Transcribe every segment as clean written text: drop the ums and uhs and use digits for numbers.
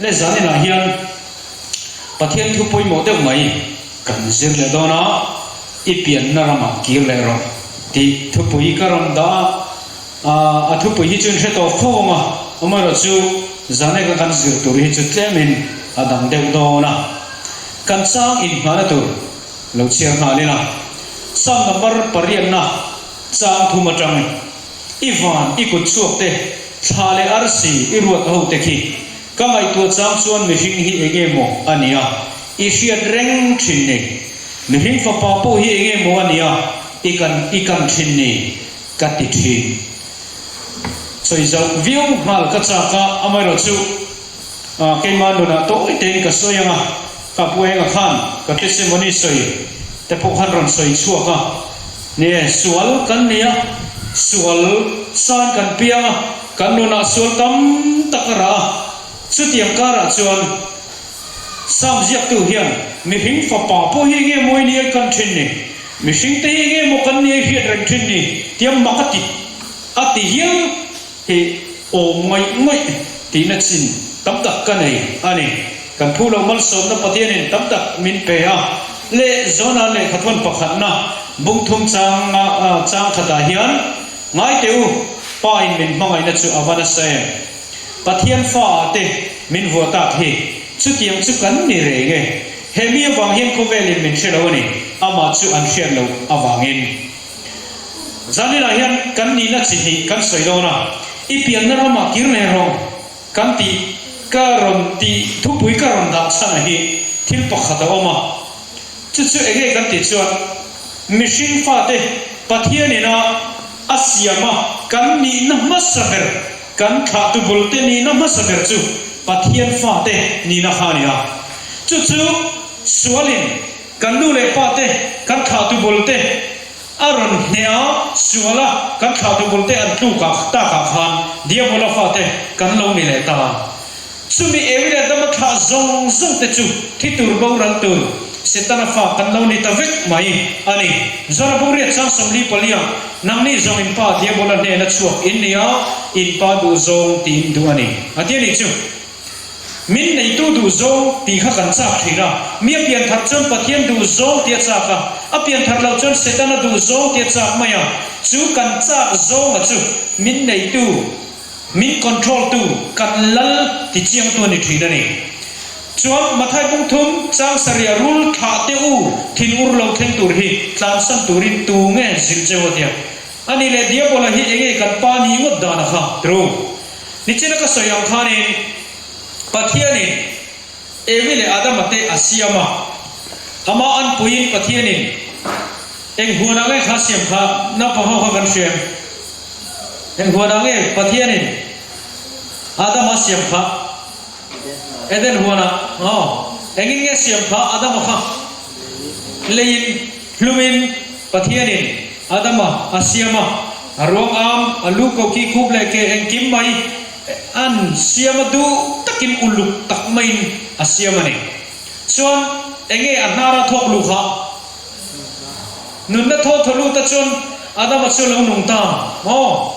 Le zaninah hian Pathian thu pawimawh deuh mai kan zir leh dawn a, i pianna ramah kir leh rawh tih thupui ka rawn dah a, a thupui hi chu in hre tawh fo ang a, amaherawhchu zaneka kan zir tur hi chu tlemin a dang deuh dawn a, kan chang inhmahna tur lo chhiar nghal ila. Psalm number pariatna chang thum atang I van i kut chhuak te, thla leh arsi i ruat ho te khi ka ngaihtuah chang chuan mihring hi enge maw a nia i hriat reng thin ni. Mihring fapa pawh hi enge maw a nia i kan i kan thin ni ka ti thin. Sawi zauh viau nghal ka chak a, amaherawhchu keimah nunah tawi tein ka sawi ang a, ka pu enga khan ka testimony sawi te pawh khan rawn sawi chhuak a, Nie, sual kan ni a, sual san kan piang a, kan nunah sual tam tak a rah a. Chutiang karah chuan Psalm ziaktu hian, Mihring fapa pawh hi enge maw i niai kan thin ni? Mihringte hi enge maw kan niai hriat reng thin ni? Tia mak a ti a ti hial hi awm ngaih ngawih tihna chin tam tak ka nei a ni. Kan phu lo malsawmna Pathianin tam tak min pe a, leh Jona lehkhathawn pakhatna bung thum changa chang khatah hian, Ngai teh u, Pa in min hmangaihna chu a va nasa em? Pathian fa ah te min vuah tak hi, chutiang chu kan ni reng e. He mi avang hian khawvelin min hre lo a ni, amah chu an hriat loh avangin. Zaninah hian kan nihna chi hnih kan sawi dawn a, i pianna ramah kir leh rawng kan tih ka rawn tih thupui ka rawn dah chhan a hi thil pakhat a awm a, chu chu enge kan tih chuan mihring fate Pathianin a a siam a kan nihna hmasa ber kan thlahtu bulte nihna hmasa ber chu Pathian fate nihna kha a ni a, chu chu sualin Kan nu leh pa te, kan thlahtu bul te a rawn hneh a, sual a, kan thlahtu bul te an tluk ah tak ah khan Diabola fa te kan lo ni leh ta. Chumi ewi leh dama thlah zawng zawng te chu thi tur boral tur Setana fa kan lo ni ta vek mai a ni. Zara Bungriat chang 44 ah, Nangni zawng in pa Diabola hnena chhuak in ni a, in pa duh zawng tiin duh a ni, a ti a nih chu. Min neitu duh zawng tih kha kan chak thin a, mi a pian thar chuan Pathian duh zawng tih a chak a, a pian thar loh chuan Setana duh zawng tih a chak mai a, chu kan chak zawnga chu min neitu, min control tu, kan lal ti chiangtu a ni thin a ni. Chuan Mathai bung thum chang sarih rul thlah teh u, thin ur lo thleng tur hi tlansan turin tu nge zilh cheu a tia. A nih leh Diabola hi enge kan pa ni ngawt dan a kha? True. Nichina ka sawi ang khanin Pathianin Evi leh Adama te a siam a, amah an puiin Pathianin eng huanah nge kha siam kha naupang ho kha kan hria em? Eng huanah nge Pathianin Adama a siam kha? Eden huanah aw. Engin nge siam kha Adama kha? Leiin, hlumin Pathianin Adama a siam a, a ruang am, a lu ko ki khup leh ke engkim mai an siam a duh takin uluk tak maiin a siam a ni. Chuan enge a hnara thawk luh kha? Nunna thaw thaw lut a chuan Adama chu a lo nung ta maw?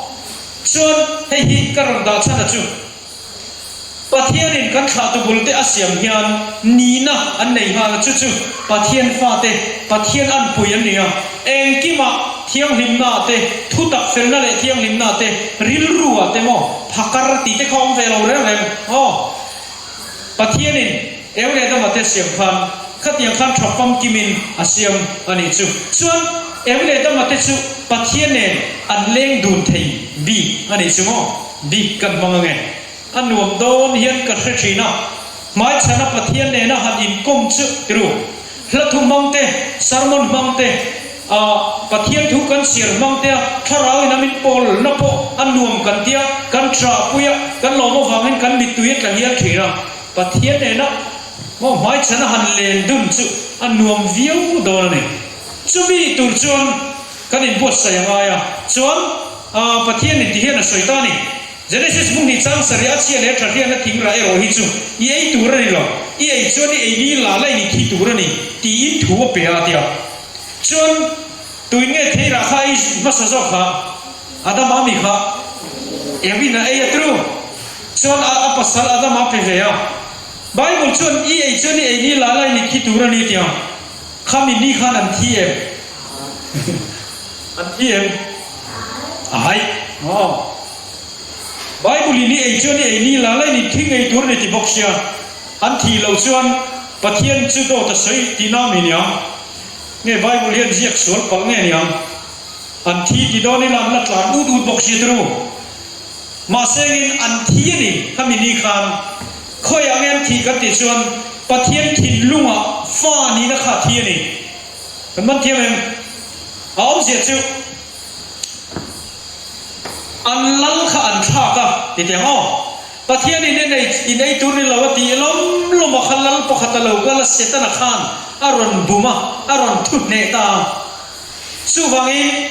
Chuan hei hi ka rawn dah chhan a chu. Pathianin kan thlahtu bulte a siam hian nihna an nei nghal a, chu chu Pathian fate, Pathian anpui an ni a. Engkimah thianghlimnaah te, thutak felna leh thianghlimnaah te, rilruah te maw phakar tih te kha awm ve lo reng reng aw. Pathianin eu leh dama te siam khan khatiang khan tha famkimin a siam a nih chu. Chuan eu leh dama te chu Pathian nen an leng dun thei bik a nih chu maw. Bik kan hmang ange. A nuam dawn hian ka hre thin a, hmaichhana Pathian nena han inkawm chu tiru. Hla thu hmang te, sermon hmang te, ah Pathian thu kan chhiar hmang te a, thlarau in a min pawl na pawh a nuam kan tia, kan tha pui a, kan lawm avangin kan mittui a tla hial thin a. Pathian nena maw hmaichhana han len dun chu a nuam viau dawn a ni. Chumi tur chuan kan inbuatsaih a ngai a, chuan ah Pathian in ti hian a sawi ta a ni. Genesis hmun hi chang sarih a chhia leh tha hriatna thing rah erawh hi chu i ei tur a ni lo, i ei chuan i ei ni la la in i thi tur a ni tiin thu a pe a tia. Chuan tuin nge thei rah kha ei hmasa zawk kha? Adama mi kha Evin a ei a tru. Chuan a pasal Adama pe ve a. Bible chuan i ei chuan i ei ni lai lai ni thi tur a ni tia. Khami ni khan an thi em? An thi em? Ai. Aw. Bible in i ei chuan i ei ni lai lai ni thi ngei tur a ni ti bawk sia. An thih loh chuan Pathian chu dawt a sawi tihna mi niang? Nge Bible hian ziak sual palh nge niang? An thi ti dawn ila an la tlan ut ut bawk sia turu. Mahse engin an thi a ni khami ni khan khawiah nge an thih kan tih chuan Pathian thinlungah fa nihna kha a thi a ni. Kan man thiam em? A awmzia chu an lal kha an thlak a ti teh ang aw. Pathianin en ei in ei tur ni lo a tih lawm lawm a kha lal pakhat a lo kal a Setana khan a rawn bum a, a rawn thu hneh ta a. Chuvangin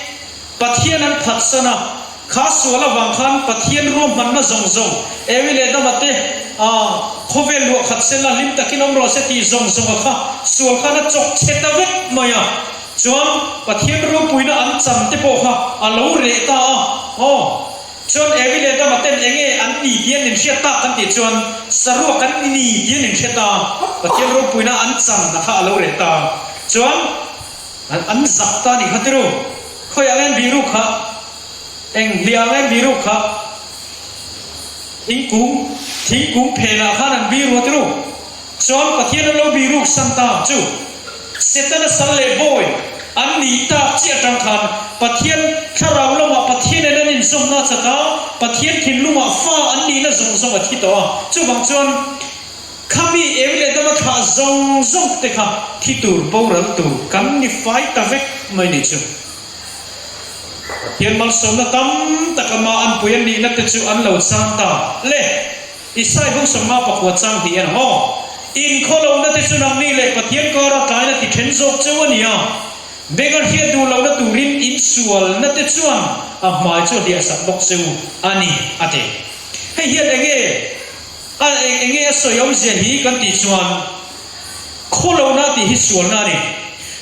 Pathian an phatsan a, kha sual avang khan Pathian ruahmanna zawng zawng, Ewi leh Dama te, a khawvel luah khat sela hlim takin awm rawh se tih zawng zawng a kha sual khan a chawk chhe ta vek mai a. Chuan Pathian ropuina an chan te pawh kha a lo reh ta a. Aw. Chuan Evi leh Adama ten enge an ni tih an inhriat tak kan tih chuan saruak an ni tih an inhre ta. Pathian ropuina an chan a kha a lo reh ta. Chuan an zak ta nih kha tiru. Khawiah nge an bihruk kha? Eng hliah nge an bihruk kha? Thingkung, thingkung phenah khan an biru a tiru. Chuan Pathian an lo bihruk san ta chu Setana sal leh bawi an nih tak chiah atang khan Pathian thlarau lamah Pathian in an inzawmna a chak a, Pathian thinlungah fa an nihna zawng zawng a thi tawh a. Chuvang chuan khami eu leh dama thlah zawng zawng te kha thi tur boral tur kan ni fai ta vek mai ni chu. Pathian malsawmna tam tak ama anpui an nihna te chu an lo chang ta le. Isai Hungsawmma pakua chang hnih en ang aw. Inkhawlohna te chu nangni leh Pathian kara tlaina ti then zawk cheu a ni a. Beng a hriat duh lohna turin insualna te chuan a hmai chu a hliahsak bawk cheu a ni, a ti. Hei hian enge a enge a sawi awmzia hi kan tih chuan khawlohna tih hi sualna a ni.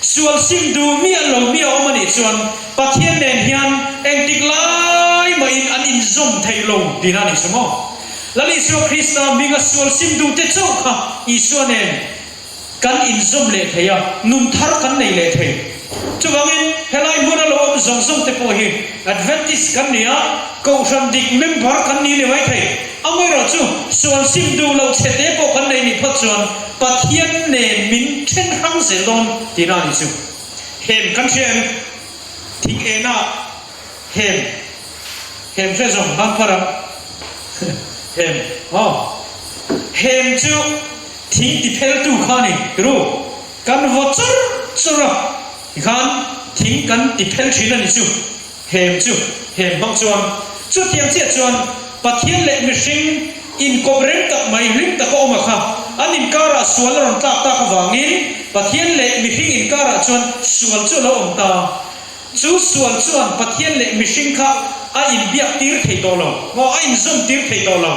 Sual sim duh miah lo mi a awm a nih chuan Pathian nen hian engtik lai mahin an inzawm thei lo tihna a nih chu maw? Lal Isua Krista hminga sual sim duhte chauh kha Isua nen kan inzawm leh thei a, nun thar kan nei leh thei. Chuvangin helai hmuna lo awm zawng zawng te pawh hi Adventist kan ni a, Kohhran dik member kan ni ni mai thei. Amaherawh chu sual sim duh loh chhe te pawh kan nei nih phawt chuan Pathian nen min then hrang zel dawn tihna a nih chu. Hem kan hria em? Thing ena hem hem hre zawng han phar ang. Hem aw. Hem chu thing ti pheltu kha a ni ru. Kan vaw chur chur a tikhan thing kan ti phel thin a nih chu. Hem chu hem hmang chuan chutiang chiah chuan Pathian leh mihring inkawp rem tak mai hlim taka awm a kha an inkarah sual a rawn tlak tak avangin Pathian leh mihring inkarah chuan sual chu a lo awm ta. Chu sual chuan Pathian leh mihring kha a inbiak tir thei tawh lo maw a inzawm tir thei tawh lo.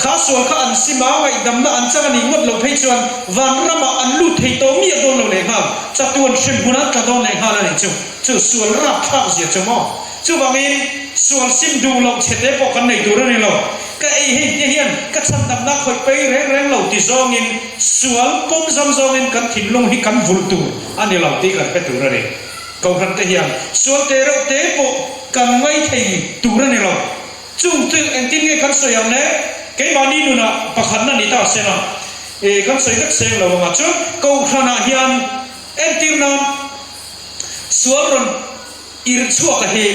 Kha sual kha an sim a, ngaihdamna an chang a nih ngawt loh phei chuan vanramah an lut thei tawh miah dawn lo lehnghal, chatuan hremhmun an tla dawn lehnghal a nih chu. Chu sual rapthlak zia chu maw? Chuvangin sual sim duh loh chhe te pawh kan nei tur a ni lo. Ka ei hei te hian ka chhandamna khawih pei reng reng lo ti zawngin sual pawm zam zawngin kan thinlung hi kan vulh tur a ni lo tih kan hre tur a ni. Kohhran te hian sual te reuh te pawh kan ngai thei tur a ni lo. Chung chu engtin nge kan sawi ang le? Keimahni nunah pakhatna ni ta sela e kan sawi vek seng lo ang a. Chuan kohhranah hian entir nan Sual rawn irh chhuak a hi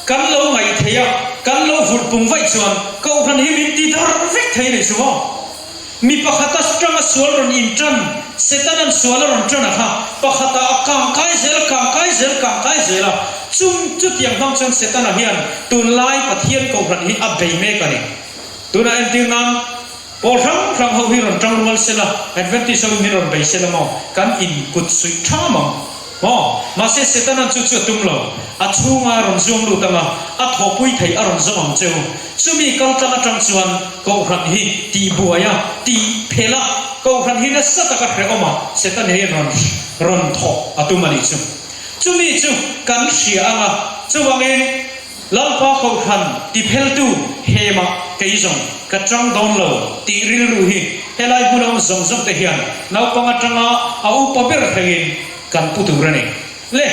kan lo ngaih thei a, kan lo vulh pung vaih chuan Kohhran hi min ti dar vek thei nei chu maw? Mi pakhata tanga sual rawn in tan, Setana'n sual a rawn tan a kha, pakhatah a kang kai zel, a kang kai zel, kang kai zel a, chung chutiang hmang chuan Setana hian tunlai Pathian Kohhran hi a bei mek a ni. Tunah entir nan. Pawl hrang hrang ho hi rawn tang rual sela, Adventist ho in min rawn bei sela maw? Kan in kut suih tham ang maw? Mahse Setana'n chu chu a tum lo. A chhunga a rawn zuang lut anga, a thawhpui theih a rawn zawng ang cheu. Chumi kal tlang atang chuan Kohhran hi tih buai a, tih phelh a, Kohhran hi nasa taka hrehawm a, Setana hian rawn rawn thawh a tum a nih chu. Chumi chu kan hria anga, chuvangin, Lalpa Kohhran tipheltu hemah kei zawng ka chang dawn lo tih rilru hi Helai hmun a awm zawng zawng te hian naupang atanga a upa ber thlengin kan pu tur a ni. Le,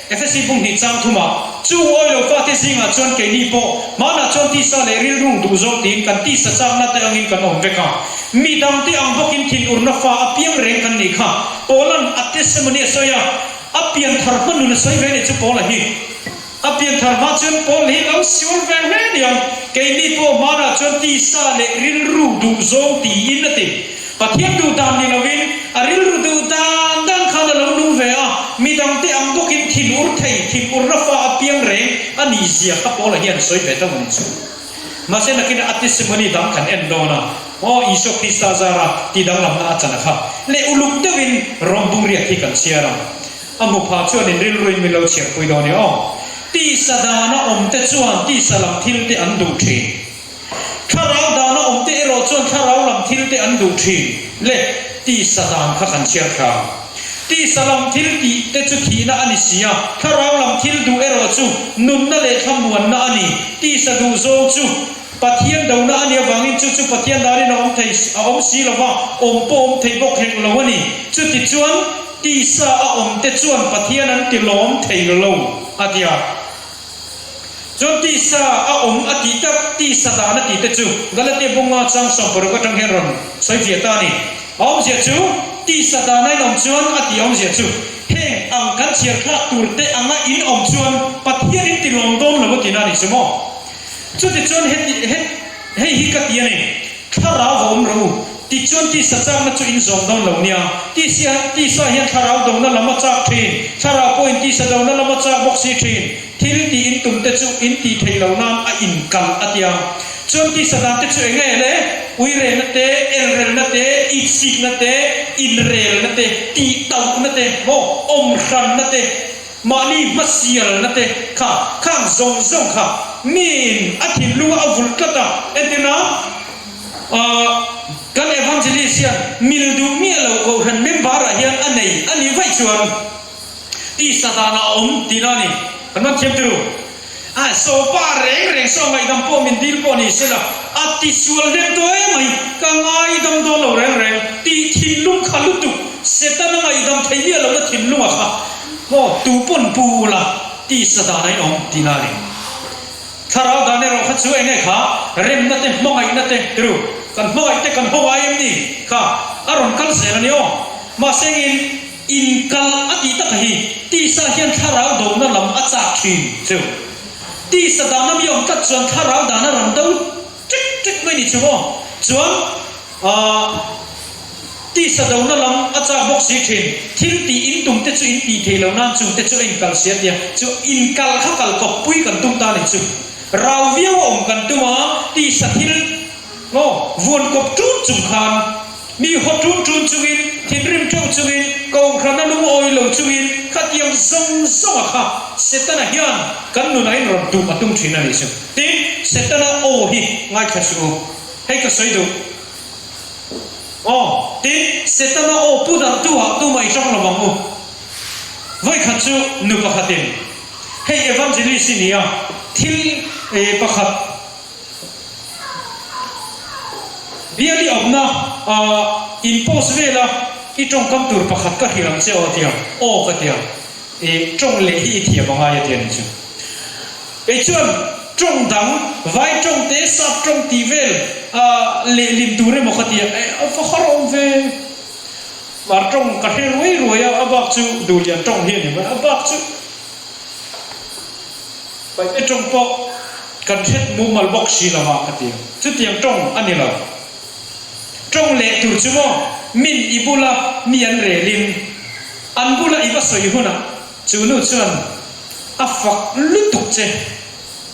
Efesi bung hnih chang thumah, Chu awi lo fate zingah chuan keini pawh hmanah chuan tisa leh rilru duh zawk tiin kan tisa chakna te angin kan awm vek a. Mi dangte ang bawkin thinurna fa a piang reng kan nih kha. Paula'n a testimony a sawi a, a pianthar hma nun a sawi ve nih chu Paula hi. A pianthar hma chuan Paul hi lo sual ve hle niang, keini pawh hmanah chuan tisa leh rilru duh zawng tiin a ti. Pathian duh dan ni loin a rilru duh dan dan khan a lo nung ve a, midangte ang bawkin thinur thei, thinurna fa a piang reng a nih zia kha Paula hian sawi ve tho a ni chu. Mahse nakin a testimony dang kan en dawn a, aw Isua Krista zara ti danglamna a chan a kha leh uluk deuhin rawng bung riak hi kan chhiar ang. A hmu pha chuan in rilruin min lo chhiarpui dawn e aw. Tisa dana awmte chuan tisa lam thilte an duh thin. Thlarau dana awmte erawh chuan thlarau lam thilte an duh thin. Le, tisa dan kha kan chhiar thla. Tisa lam thil tih te chu thihna a ni si a, thlarau lam thil duh erawh chu nunna leh thlamuanna a ni. Tisa duh zawng chu Pathian dona a nih avangin chu chu Pathian danin a awm thei a awm si lo va, awm pawh awm thei bawk hek lo a ni. Chutichuan, tisa a awm te chuan Pathian an ti lawm thei lo a ti a. Chuan tisa a awm a tih tak, tisa dan a tih te chu Galatia bunga chang 60 atang hian rawn sawi fiah ta a ni. A awmzia chu, tisa dana in awm chuan a tih awmzia chu, heng ang kan chhiar thlak tur te anga in awm chuan Pathian in ti lawm dawn lo a tihna a ni chu maw? Chutichuan heti het hei hi ka ti a ni, Thlarau va awm rawh u, tichuan tisa chakna chu in zawm dawn lo nia. Tisia tisa hian thlarau dona lam a chak thin, thlarau pawhin tisa dona lam a chak bawk si thin. Thil tih in tum te chu in tih theih lo nan a inkalh a tia. Chuan tisa dan te chu eng nge le? Uirelna te, elrelna te, itsikna te, inrelna te, tihtauhna te, maw, awmhranna te. Mahni hmasialna te kha khang zawng zawng kha miin a thinlunga a vulh tlat a, entirna ah kan evangelist hian mil duh miah lo kohhran member ah hian a nei a nih vaih chuan tisa danah a awm tihna a ni. Kan rawn thiam turu. A sopa reng reng saw ngaihdam pawh min dil pawh ni sela a tisual hnem tawh em mai, ka ngaidam dawn lo reng reng tih thinlung kha lutuk, Setana ngaihdam thei miah lohna thinlunga kha maw tu pawn pu ula tisa dan a inawm tihna a ni. Thlarau dan erawh kha chu enge kha remna te hmangaihna te tiru kan hmangaih te kan haw ngai em ni kha a rawn kal zel a ni aw. Mahse engin Inkal a tih taka hi tisa hian thlarau dona lam a chak thin chu. Tisa dana mi awm tlat chuan thlarau dana rawn do ṭek ṭek mai ni chu maw? Chuan aah tisa dona lam a chak bawk si thin. Thil tih in tum te chu in tih thei lo nan chung te chu a inkal si a tia. Chu inkal kha kal kawp pui kan tum ta ni chu. Rau viau a awm kan tum a, tisa thil maw vuan kawp ṭun chung khan. Mi haw ṭun ṭun chungin, thinrim ṭeuh chungin, kohhrana lungawi lo chungin khatiang zawng zawnga kha Setana hian kan nunah in rawn duh a tum ṭhin a nih chu. Tin, Setana aw hi ngaithla suh u. Hei ka sawi duh. Aw, tin, Setana aw pu darh tu ah tumah i ṭang lo ang u. Vawikhat chu nu pakhatin, Hei Evangelist i ni a, thil pakhat, Bial i awmna ah in post vel a, i tawngkam tur pakhat ka hrilh ang che aw tia, aw ka tia, i tawng leh hi i thiam a ngai a tia ni chu. Kei chuan tawng dang, vai tawng te, sap tawng tih vel ah lehlin tur emaw ka tia, eh a va har awm ve. Mar tawng ka hre ruai ruai a, a bak chu duhlian tawng hi a ni mai, a bak chu. Paihte tawng pawh kan hret mumal bawk si lo a ka ti. Chutiang tawng a ni lo. Tawng leh tur chu maw min i bula mi an relin an bula i va sawi hunah chu nu chuan a fak lutuk che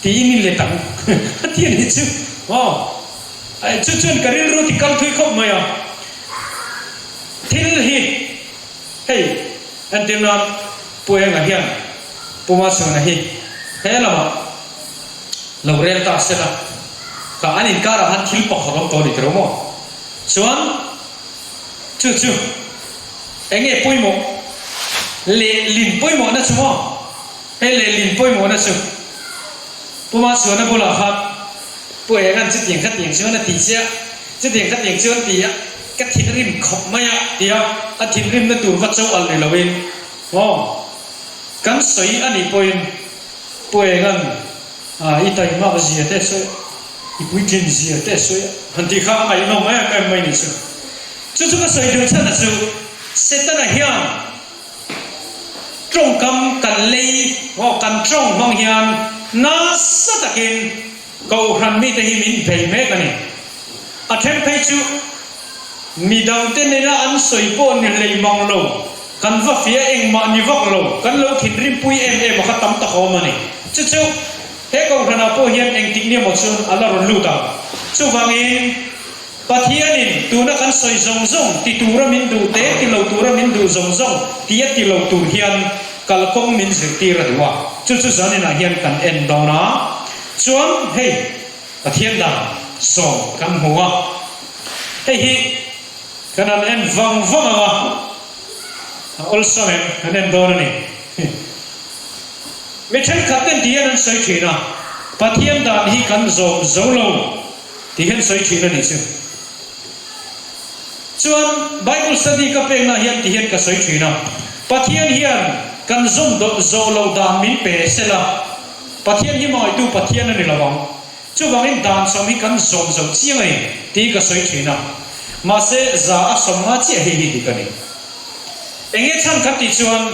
tiin i let ang a ti a nih chu maw. Chu chuan ka rilru ti kal thui khawp mai a. Thil hi hei entir nan Pu Enga hian Pu Machhuana hi he lamah lo rel ta se la, kha an inkarah khan thil pakhat awm tawh a ni tiro maw? Chuan chu chu eng nge pawimawh? Lehlin pawimawhna chu maw? Hei lehlin pawimawhna chu Pu Machhuana bulah khan Pu Enga'n chutiang khatiang chuan a ti chiah, chutiang khatiang chuan ti a. Ka thinrim khawp mai a tia a thinrimna tur va cho al ni loin maw kan sawi a nih pawhin Pu Engan i taimak zia te sawi a, i puitlin zia te sawi a han tih kha a ngaihnawm em em mai ni chu. Chu chu ka sawi duh chhan a chu Setana hian tawngkam kan lei maw kan tawng hmang hian nasa takin Kohhran mite hi min bei mek a ni. A then phei chu midangte nena an sawi pawh ni hlei mang lo, kan va fia engmah ni vak lo, kan lo thinrimpui em em a kha tam tak a awm a ni. Chu chu he kohhranah pawh hian engtik ni emaw chuan a la rawn lut ang. Chuvangin Pathianin tuna kan sawi zawng zawng ti tura min duh te, ti lo tura min duh zawng zawng tia ti lo tur hian kalkawng min zirtir a duh a. Chu chu zaninah hian kan en dawn a. Chuan hei Pathian dan sawm kan hmu a, hei hi kan han en vang vang ang a, a awlsam em kan en dawn a ni. Mi thenkhat ten ti hian an sawi thin a, Pathian dan hi kan zawm zo lo tih hian sawi thin a nih chu. Chuan Bible study ka pekna hian ti hian ka sawi thin a, Pathian hian kan zawm zawh loh dan min pe sela, Pathian hi mawngaitu Pathian a ni lo ang. Chuvangin dan sawm hi kan zawm zo chiang a ni tih ka sawi thin a. Mahse za a sawm nga chiah hei hi dik a ni. Enge chhan kan tih chuan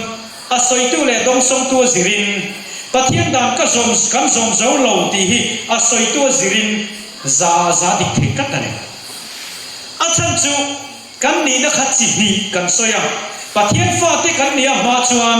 a sawitu leh dawngsawngtu a zirin Pathian dan ka zawm kan zawm zo lo tih hi a sawitu a zirin za a za dik thei tlat a ni. A chhan chu Kan nihna kha chi hnih kan sawi a, Pathian fate kan nih a hma chuan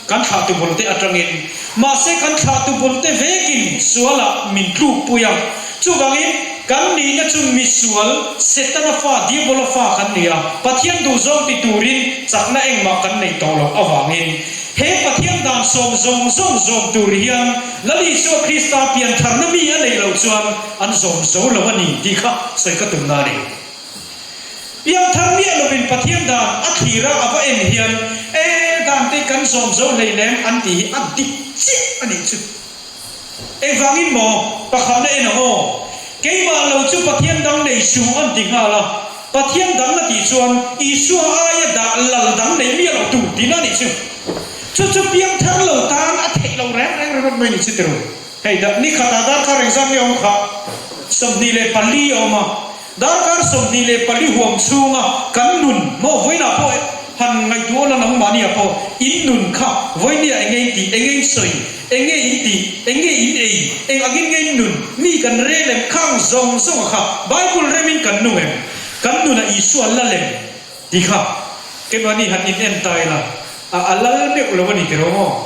kan thlahtu bulte atangin, mahse kan thlahtu bulte vekin sualah min tlukpui a. Chuvangin, kan nihna chu misual, Setana fa, Diabola fa kan ni a, Pathian duhzawng ti turin chakna engmah kan neih tawh loh avangin, he Pathian dan sawm zawng zawng zawm tur hian Lal Isua Krista piantharna mi a neih loh chuan an zawm zo lo a ni tih kha sawi ka tumna a ni. Piangthar miah lovin Pathian dan a thlir a, a va en hian, E, dan te kan zawm zo hlei lem an tih hi a dik chiah a nih chu. Engvangin maw? Pakhatna en ang aw. Keimah lo chu Pathian dang nei suh an ti nghal a. Pathian dang a tih chuan Isua aia dah lal dang nei miah loh tur tihna a nih chu. Chu chu piangthar lo tan a theih lo reng reng ringawt mai a nih chu ti ru. Hei dah ni khatah darkar engzat nge awm kha? 24 a awm a. Darkar 24 huam chhunga kan nun maw vawiinah pawh han ngaihtuah la nangmahniah pawh in nun kha vawinia enge in tih, enge in sawi, enge in tih, enge in ei, eng angin nge in nun, mi kan rel em khang zawng zawnga kha Bible remin kan nung em, kan nunah Isua lal em tih kha keimahni han in en ta ila a a lal meuh lo a ni tiraw maw?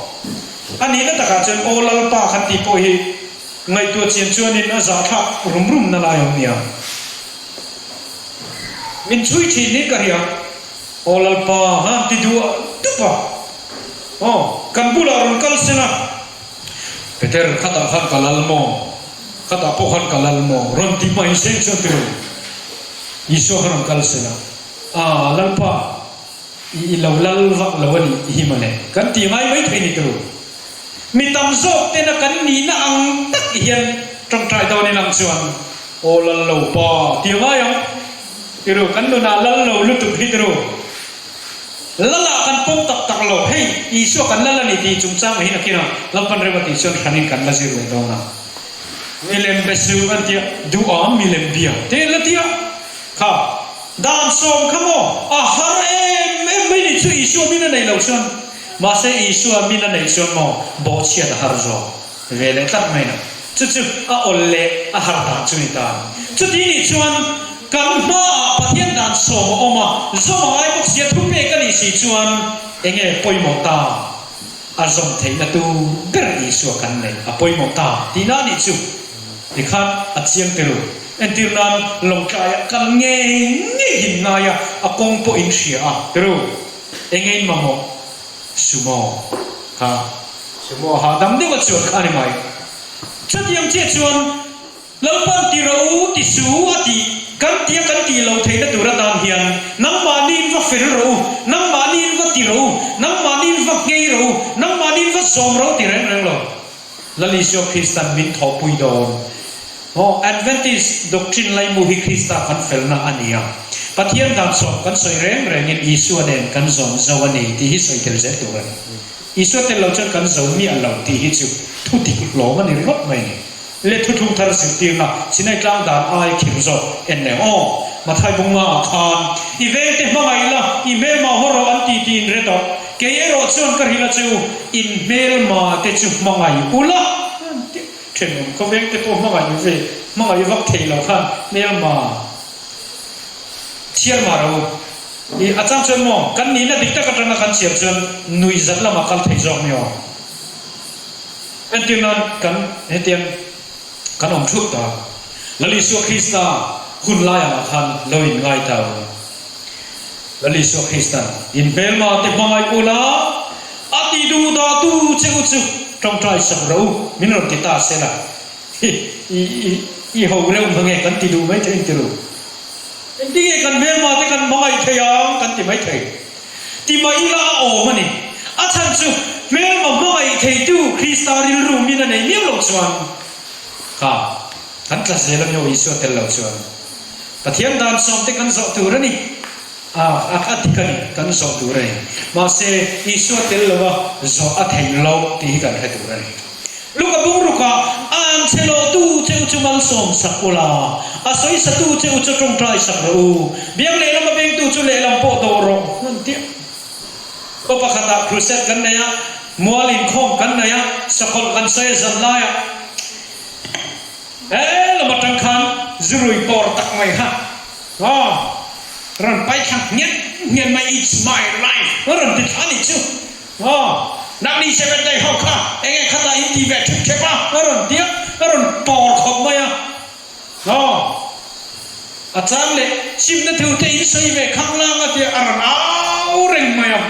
A nihna takah chuan aw Lalpa kan tih pawh hi Ngaihtuah chian chuanin a zahthlak rum rum na lai awm nia. Min chhui thin hi ka hria. Aw Lalpa han ti duah dup a. Aw, kan bulah rawn kal sen a. Peter, khatah khan ka lal maw? Khatah pawh khan ka lal maw? Rawn ti mai seng chuan ti ru. Isua kha rawn kal sen a. Aa, Lalpa, i lo lal vak lo a nih hi mawle. Kan ti ngai mai thei ni ti ru. Mi tam zawk tena kan nihna ang tak hian tawngtai dawnin ang chuan, Aw lal lo pa ti a ngai ang. Tiru, kan nunah lal lo lutuk hi tiru. Lalah kan pawm tak tak lo. Hei, Isua kan lal a ni tih chungchang hi nakinah Lalpan rem a tih chuan hranin kan la zir leh dawn a. Milem be su an tia, duham milem bia te an la tia. Kha, dan sawm kha maw a har em em mai ni chu Isua min a neih loh chuan. Mahse Isua min a neih chuan maw bawhchhiat a har zawk ve leh tlat mai na. Chu chu a awl leh a har dan chu ni ta. Chuti nih chuan kan hmaah Pathian dan sawm a awm a, zawm a ngai bawk sia thupek a nih si chuan enge pawimawh ta? A zawm theihna tur ber Isua kan neih a pawimawh ta tihna a nih chu. Tikhan a chiang tel. Entir nan lawngtlaiah kal ngei ngei in ngai a, a kawng pawh in hria a. Tiru. Enge in mamawh? Sumo kha Sumo hahdam deuh a chuan kha a ni mai. Chutiang chiah chuan Lalpan ti ro u ti su a tih kan tia kan tih loh theihna tur atan hian nangmahni in va fel rawh u, nangmahni in va ti rawh u, nangmahni in va nghei rawh u, nangmahni in va zawm rawh u ti reng reng lo. Lal Isua Kristan min thawhpui dawn. Aw, Adventist doctrine laimu hi Krista kan felna a ni a. Pathian dan sawm kan sawi reng rengin Isua nen kan zawm zo a ni tih hi sawi tel zel tur a ni. Isua tel lo chuan kan zo miah lo tih hi chu thu dik hlawm a ni ringawt mai a ni. Le thuthlung thar zirtirna Sinai tlang dan ai khir zawk en leh aw. Mathai bunga ah khan i vengte hmangaih la, i hmelma haw rawh an ti tiin re tawh. Kei erawh chuan ka hrilh a chu, in hmelma te chu hmangaih ula an ti. Thenawm khawveng te pawh hmangaih ve, hmangaih vak thei lo khan hmelma chhiar mah ro. I a chang chuan maw kan nihna dik tak atanga kan chhiar chuan nuihzat lamah kal thei zawk mi aw. Entir nan kan hetiang kan awm thup ta. Lal Isua Krista hun lai angah khan lo in ngai ta u. Lal Isua Kristan in hmelma te hmangaih ula a ti duh dah tu che u chu tawngtai sak ro u min rawn ti ta se la. Hi i i i ho reuh mange kan ti duh mai thei in ti ru. Engtinge kan hmelma te kan hmangaih thei ang kan ti mai thei. Ti mah ila a awm a ni. A chhan chu hmelma hmangaih theitu Krista rilru min a nei miau lo chuan kha kan tla zel a mi aw Isua tel lo chuan Pathian dan sawmte kan zawh tur a ni. A a dik a ni, kan zawh tur a ni. Mahse Isua tel lova zawh a theih lo tih hi kan hre tur a ni. Luka bungrukah a an che lawhtu che u chu malsawm sak u la, a sawisatu che u chu tawngtai sak rawh u, biang lehlam a bengtu chu lehlam pawh dawh rawh an ti a. Khaw pakhatah crusade kan nei a, mual inkhawm kan nei a, sakawlh kan sawi a zan laiah he lam atang khan zurui pawr tak mai kha aw rawn paithla nghet nghet mai it's my life a rawn ti thla a nih chu. Aw, nangni Seventh Day ho kha enge khatah in ti ve thep thep a? A rawn ti a, a rawn pawr khawp mai a. Aw, a chang leh simna thu te in sawi ve khang lang a tia a rawn au reng mai a.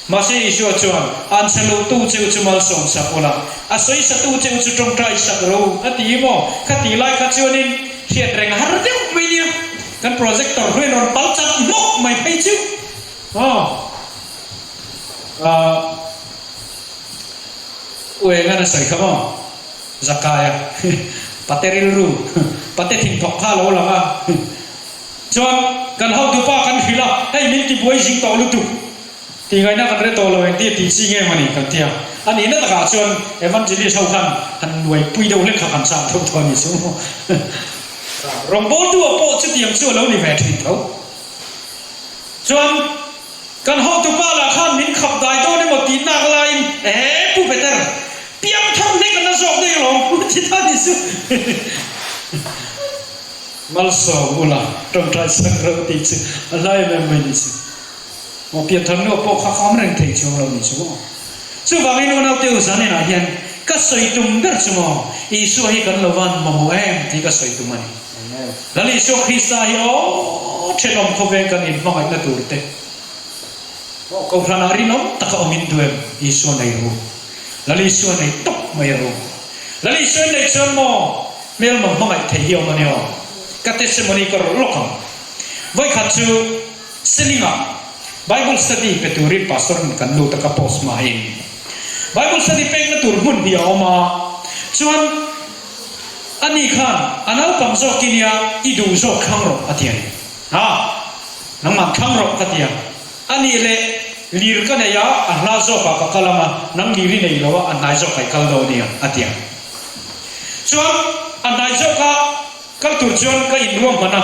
Mahse Isua chuan, An sa lo tu cheu chu malsawm sak ula, a sawi sa tu cheu chu tawngtai sak ro u, a ti maw? Kha ti lai kha chuanin hriat reng har deuh mai nia, kan projector hruaiin rawn pal chat hmawk mai phei chu. Aw. U Engan a sawi kha maw? Zakaia pate rilru, pate thinthawk kha a lo lang a. Chuan kan hotupa kan hrilh a, hei min tibuai zing tawh lutuk tih ngaihna kan hre tawh lo engtia tih chi nge mawni kan ti a. A nihna takah chuan Evangelist ho khan han nuaipui deuh hlek kha kan chak deuh tawh a ni chu. Rawngbawltu ah pawh chutiang chu a lo ni ve thin tho. Chuan kan hotupa lah khan min khap dai dawn emaw tih nak laiin ee Pu Peter, piang thar hlek a na zawk daih alawm Pu ti ta ni chu. Malsawm ula tawngtai sak reuh tih chu a hla em em mai ni chu. Maw pian thar nuah pawh kha kham reng thei chuang lo ni chu maw. Chuvangin unaute u zaninah hian ka sawi tum ber chu maw Isua hi kan lo van mamawh em tih ka sawi tum a ni. Lal Isua Krista hi aw thenawm khawvel kan inhmangaihna tur te aw Kohhranah rinawm taka awm in duh em? Isua nei ru. Lal Isua nei tawp mai ru. Lal Isua in neih chuan maw hmelma hmangaih thei hi awm a ni aw. Ka testimony ka rawlh lawk ang. Vawikhat chu Selingah Bible study pe turin Pastor in kan lut a ka post hmain Bible study pekna tur hmun hi a awm a chuan Ani khan a naupang zawk i nia, i duh zawk thlang rawh a ti a ni. Ha! Nangmah thlang rawh ka ti a. Anih leh lir ka nei a, a hla zawkah ka kal ang a, nang lir i nei lo a, a hnai zawkah i kal dawn nia a ti a. Chuan a hnai zawka kal tur chuan ka inruang hman a,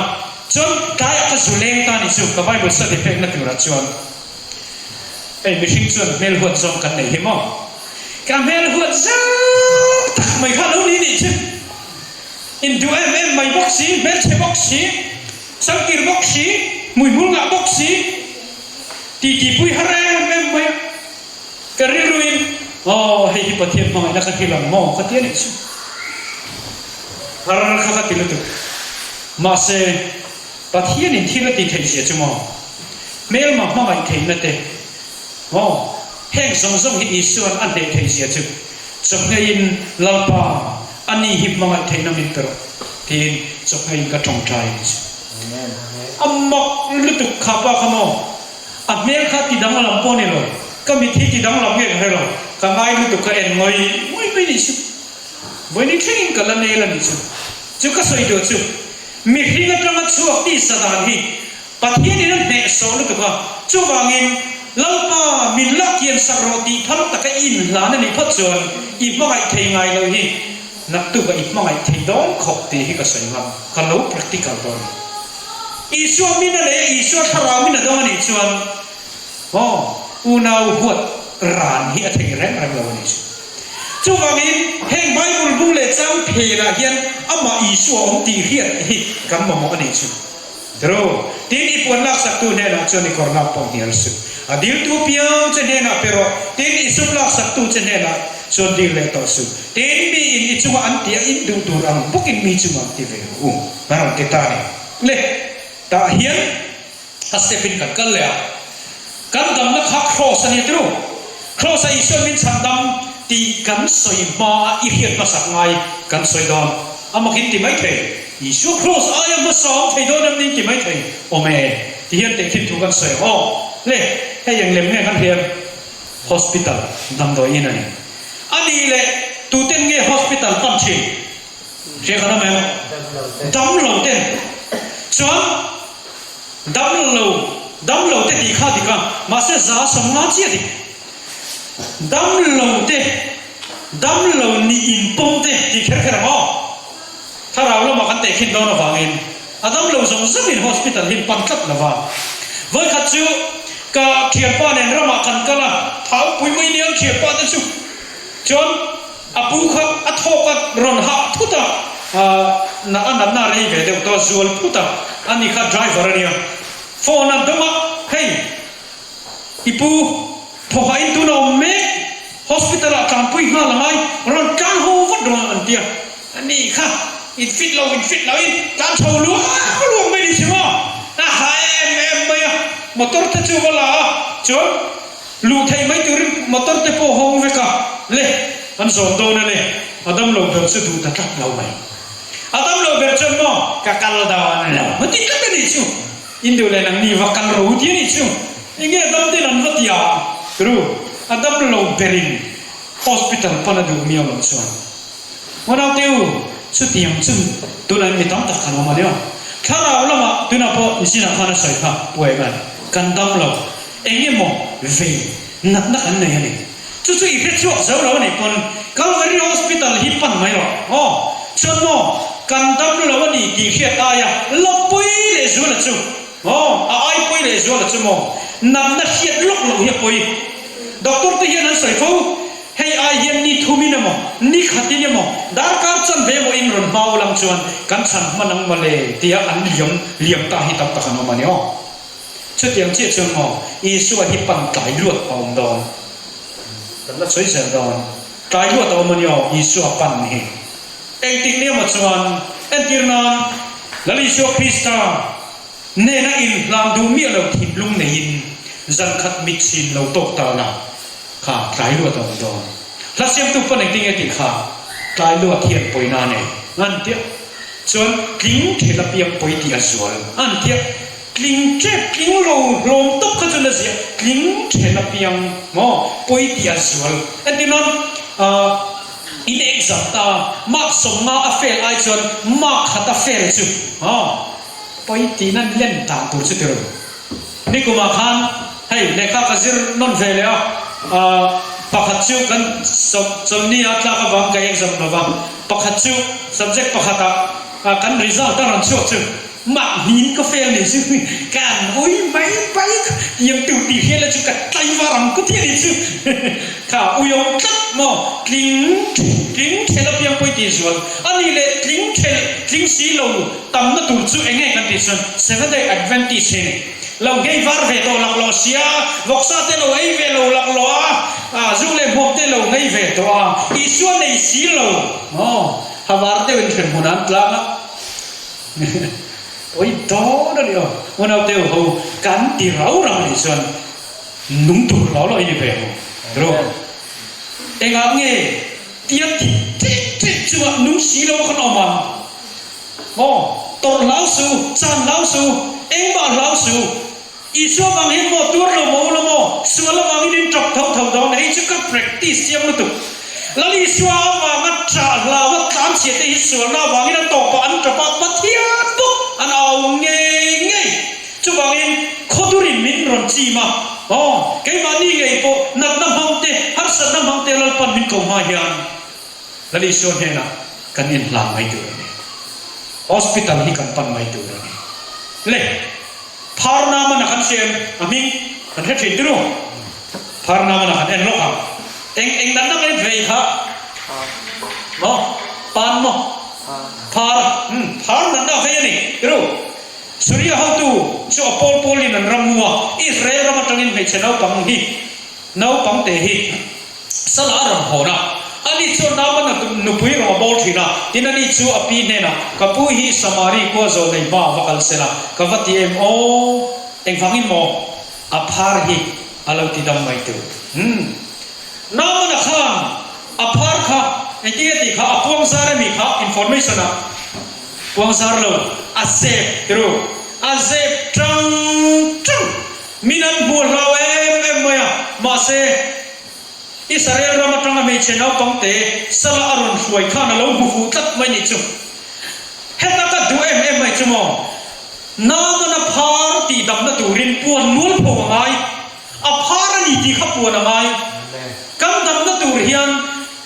chuan tlaiah ka zu leng ta ni chu ka Bible study pekna turah chuan. Hei mihring chuan hmel huat zawng kan nei hi maw? Ka hmel huat zau tak mai kha lo ni nih chu. Induh em em mai bawk si, hmelchhe bawk si, changkir bawk si, hmuihmul ngah bawk si, titipui har em em mai a. Ka rilruin, Aw, hei hi Pathian hmangaihna ka hrilh ang maw? ka ti a nih chu. Har kha ka ti lutuk. Mahse, Pathianin thil a ti theih zia chu maw? Hmelma hmangaih theihna te maw? Heng zawng zawng hi Isua'n a hneh theih zia chu chawhngeiin Lalpa, ani hi hmangaih theihna min pe rawh tiin chawhngeiin ka tawngtai a ni chu. A mak lutuk kha pa kha maw? A hmel kha ti danglam pawh a ni lo, ka mit hi ti danglam nge ka hre lo, ka ngai lutuk ka en ngawih ngawih mai ni chu. Vawiin thlengin ka la nel a ni chu. Chu ka sawi duh chu. Mihring atanga chhuak tisa dan hi Pathianin a hnehsawh lutuk a, chuvangin Lalpa min la kian sak rawh tih phal taka i inhlan a nih phawt chuan i hmangaih thei ngai lo hi naktukah i hmangaih thei dawn khawp tih hi ka sawi ngam, ka lo practical dawn a ni. Isua min a nei a, Isua thlarau min a dawng a nih chuan maw unau huat ran hi a thei reng reng lo a nih chu. Chuvangin heng Bible bung leh chang phenah hian amah Isua awm tih hriat hi kan mamawh a nih chu. Dro, tin i puan laksaktu hnenah chuan i kawr lak pawh hnial suh. A diltu piang che hnenah pe rawh, tin i sum laksaktu che hnenah chuan dil leh tawh suh. Tin miin i chunga an tia in duh tur ang bawkin mi chungah ti ve rawh u. A rawn ti ta a ni. Le, tah hian a step in kan kal leh a. Kan damna kha Kraws a ni tru. Kraws-a Isuan min chhan dam tih kan sawi hmaa i hriat hmasak ngai kan sawi dawn. A mak in ti mai thei. Isua Kraws aia hmasa awm thei dawn em ni in ti mai thei. Awm e, ti hian tehkhin thu kan sawi ang aw. Le, hei eng lem nge kan hriat? Hospital, damdawi in a ni. A nih leh tuten nge hospital pan thin? Hria kan awm em? Damlo ten. Chuan. Damlo, damlo te tih kha dik a, mahse 150 chiah dik. Damlo te, damlo nih inpawm te tih kher kher ang aw. Thlarau lamah kan tehkhin dawn avangin a damlo zawng zawngin hospital hi pan tlat lo va. Vawikhat chu ka thianpa nen ramah kan kal a, thau pui mai nia thianpa te chu chuan A pu kha a thawk a rawn hah thut a, na a natna a rei ve deuh tawh a, zual phut a, ani kha driver a nia. Phone a dawng a, hei i pu thaw hahin tuna awm mek, hospital ah tlanpui nghal a ngai, rawn tlan haw vat rawh an ti a, ani kha in fit lo in fit lo in tlan chho luang luang mai ni si maw, a hah em em mai a, motor te chu va la a, chuan Luh theih mai turin motor te pawh hawng vek a, le, an zawn dawn a le, a damlo ber chu duh ta tlat lo mai. A damlo ber chuan maw, ka kal dan lo, a ti tlat a nih chu. In duh leh nangni va kal ro ti a nih chu. Enge a dam ten an va ti a? Ru, a damlo berin hospital pan a duh miau loh chuan. Unaute u, chutiang chu tunah mi tam tak kan awm a ni aw. Thlarau lamah tunah pawh Nichinah khan a sawi kha, Pu Evan, kan dam lo. Eng emaw vei natna kan nei a ni. Chu chu i hre chhuak zo lo a nih pawn Calvary Hospital hi pan mai rawh aw. Chuan maw kan dam lo a ni tih hriat aia la pawi leh zuala chu aw, a ai pawi leh zuala chu maw natna hriat lawk loh hi a pawi. Doctor te hian an sawi fo, hei ai hian ni thumin emaw, ni khatin emaw, darkar chanve emaw in rawn hma ulang chuan kan chhan hman ang mawle tia an liam liam ta hi tam tak an awm a ni aw. Chutiang chiah chuan maw Isua hi pan tlai luat a awm dawn? Kan la sawi zel dawn. Tlai luat a awm a ni aw Isua pan hi. Engtik ni emaw chuan entir nan Lal Isua Krista nena inhlan duh miah lo thinlung neiin zan khat mit chin lo tawk ta la kha tlai luat a awm dawn. Hla siamtu pawn engtin nge tih kha tlai luat hian pawina a nei an tia chuan tling thel apiang pawi tih a zual an tia. Tling tep tling lo hlawm tawp kha chuan a ziah tling then apiang maw pawi tih a zual. Entir nan ahh in exam ta mark 50 a fail ai chuan mark khat a fail chu maw pawi tih nan len dan tur chu ti ru. Nikumah khan hei lehkha ka zir nawn ve leh a ahh pakhat chu kan chawlhni a tlak avang ka exam lova pakhat chu subject pakhatah kan result a rawn chhuak chu Mahniin ka fail nih chu kan ui mai mai tiang tu tih hriat la chu ka tlaivar ang ku tih a nih chu kha ui awm tlat maw tling tling thelh apiang pawi tih zual a nih leh tling thelh tling si lo tamna tur chu eng nge kan tih chuan Seventh Day Adventist hi ni lo nghei var ve tawh laklawh sia vawksa te lo ei ve lo laklawh a zu leh hmuam te lo nghei ve tawh a Isua nei si lo maw ha var deuh in hremhmun ah an tlang a. Pawi dawn a ni aw. Unaute u ho kan ti rau rau a nih chuan nung tur lo lo i ni ve ang. Ru. Engah nge tia ti ṭek ṭek chungah nung si lo khan awm ang? Aw, tawrh hlau su, chan hlau su, engmah hlau su. Isua vang hian maw tuar lo maw la maw? Sual avangin in ṭap tho tho dawn hei chu ka practice chiang lutuk. Lal Isua avanga ṭah hlau a tlanchhia te hi sualna avangin a tawpah an ṭap a, Pathian bawk an au ngei ngei. Chuvangin. rawn chim a, aw, keimahni ngei pawh natna hmang te, harsatna hmang te Lalpan min ko hma hian Lal Isua hnenah kan inhlan mai tur a ni. Hospital hi kan pan mai tur a ni. Le, phar namana kan hria em? A hming kan hre thin turu. Phar namana kan en lawk ang. Eng eng natna nge vei kha? Maw? Pan maw? Phar, umm, phar natna a vei a ni turu. Suria hotu chu a pawl pawlin an ram mu a, Israel ram atangin hmeichhe naupang hi, naupang te hi Sala a rawn hawn a. Ani chuan Naamana nupui rawng a bawl thin a, tin ani chu a pi hnenah, Ka pu hi Samari khua zawl nei hma va kal sela, ka va ti em aw? Engvangin maw a phar hi a lo ti dam mai tur? Umm. Naamana khan a phar kha engtin nge tih kha a puang zar emi kha information ah puang zar lo, a zep tiru, a zep tang tang. Min an hmuh hlau em em mai a, mahse Israel ram atanga hmeichhe naupangte sala a rawn hruai khan a lo hmu fuh tlat mai nih chu. Heta ka duh em em mai chu maw, Naamana phar tih damna turin puan mual pho a ngai, a phar a ni tih kha puan a ngai. Kan damna tur hian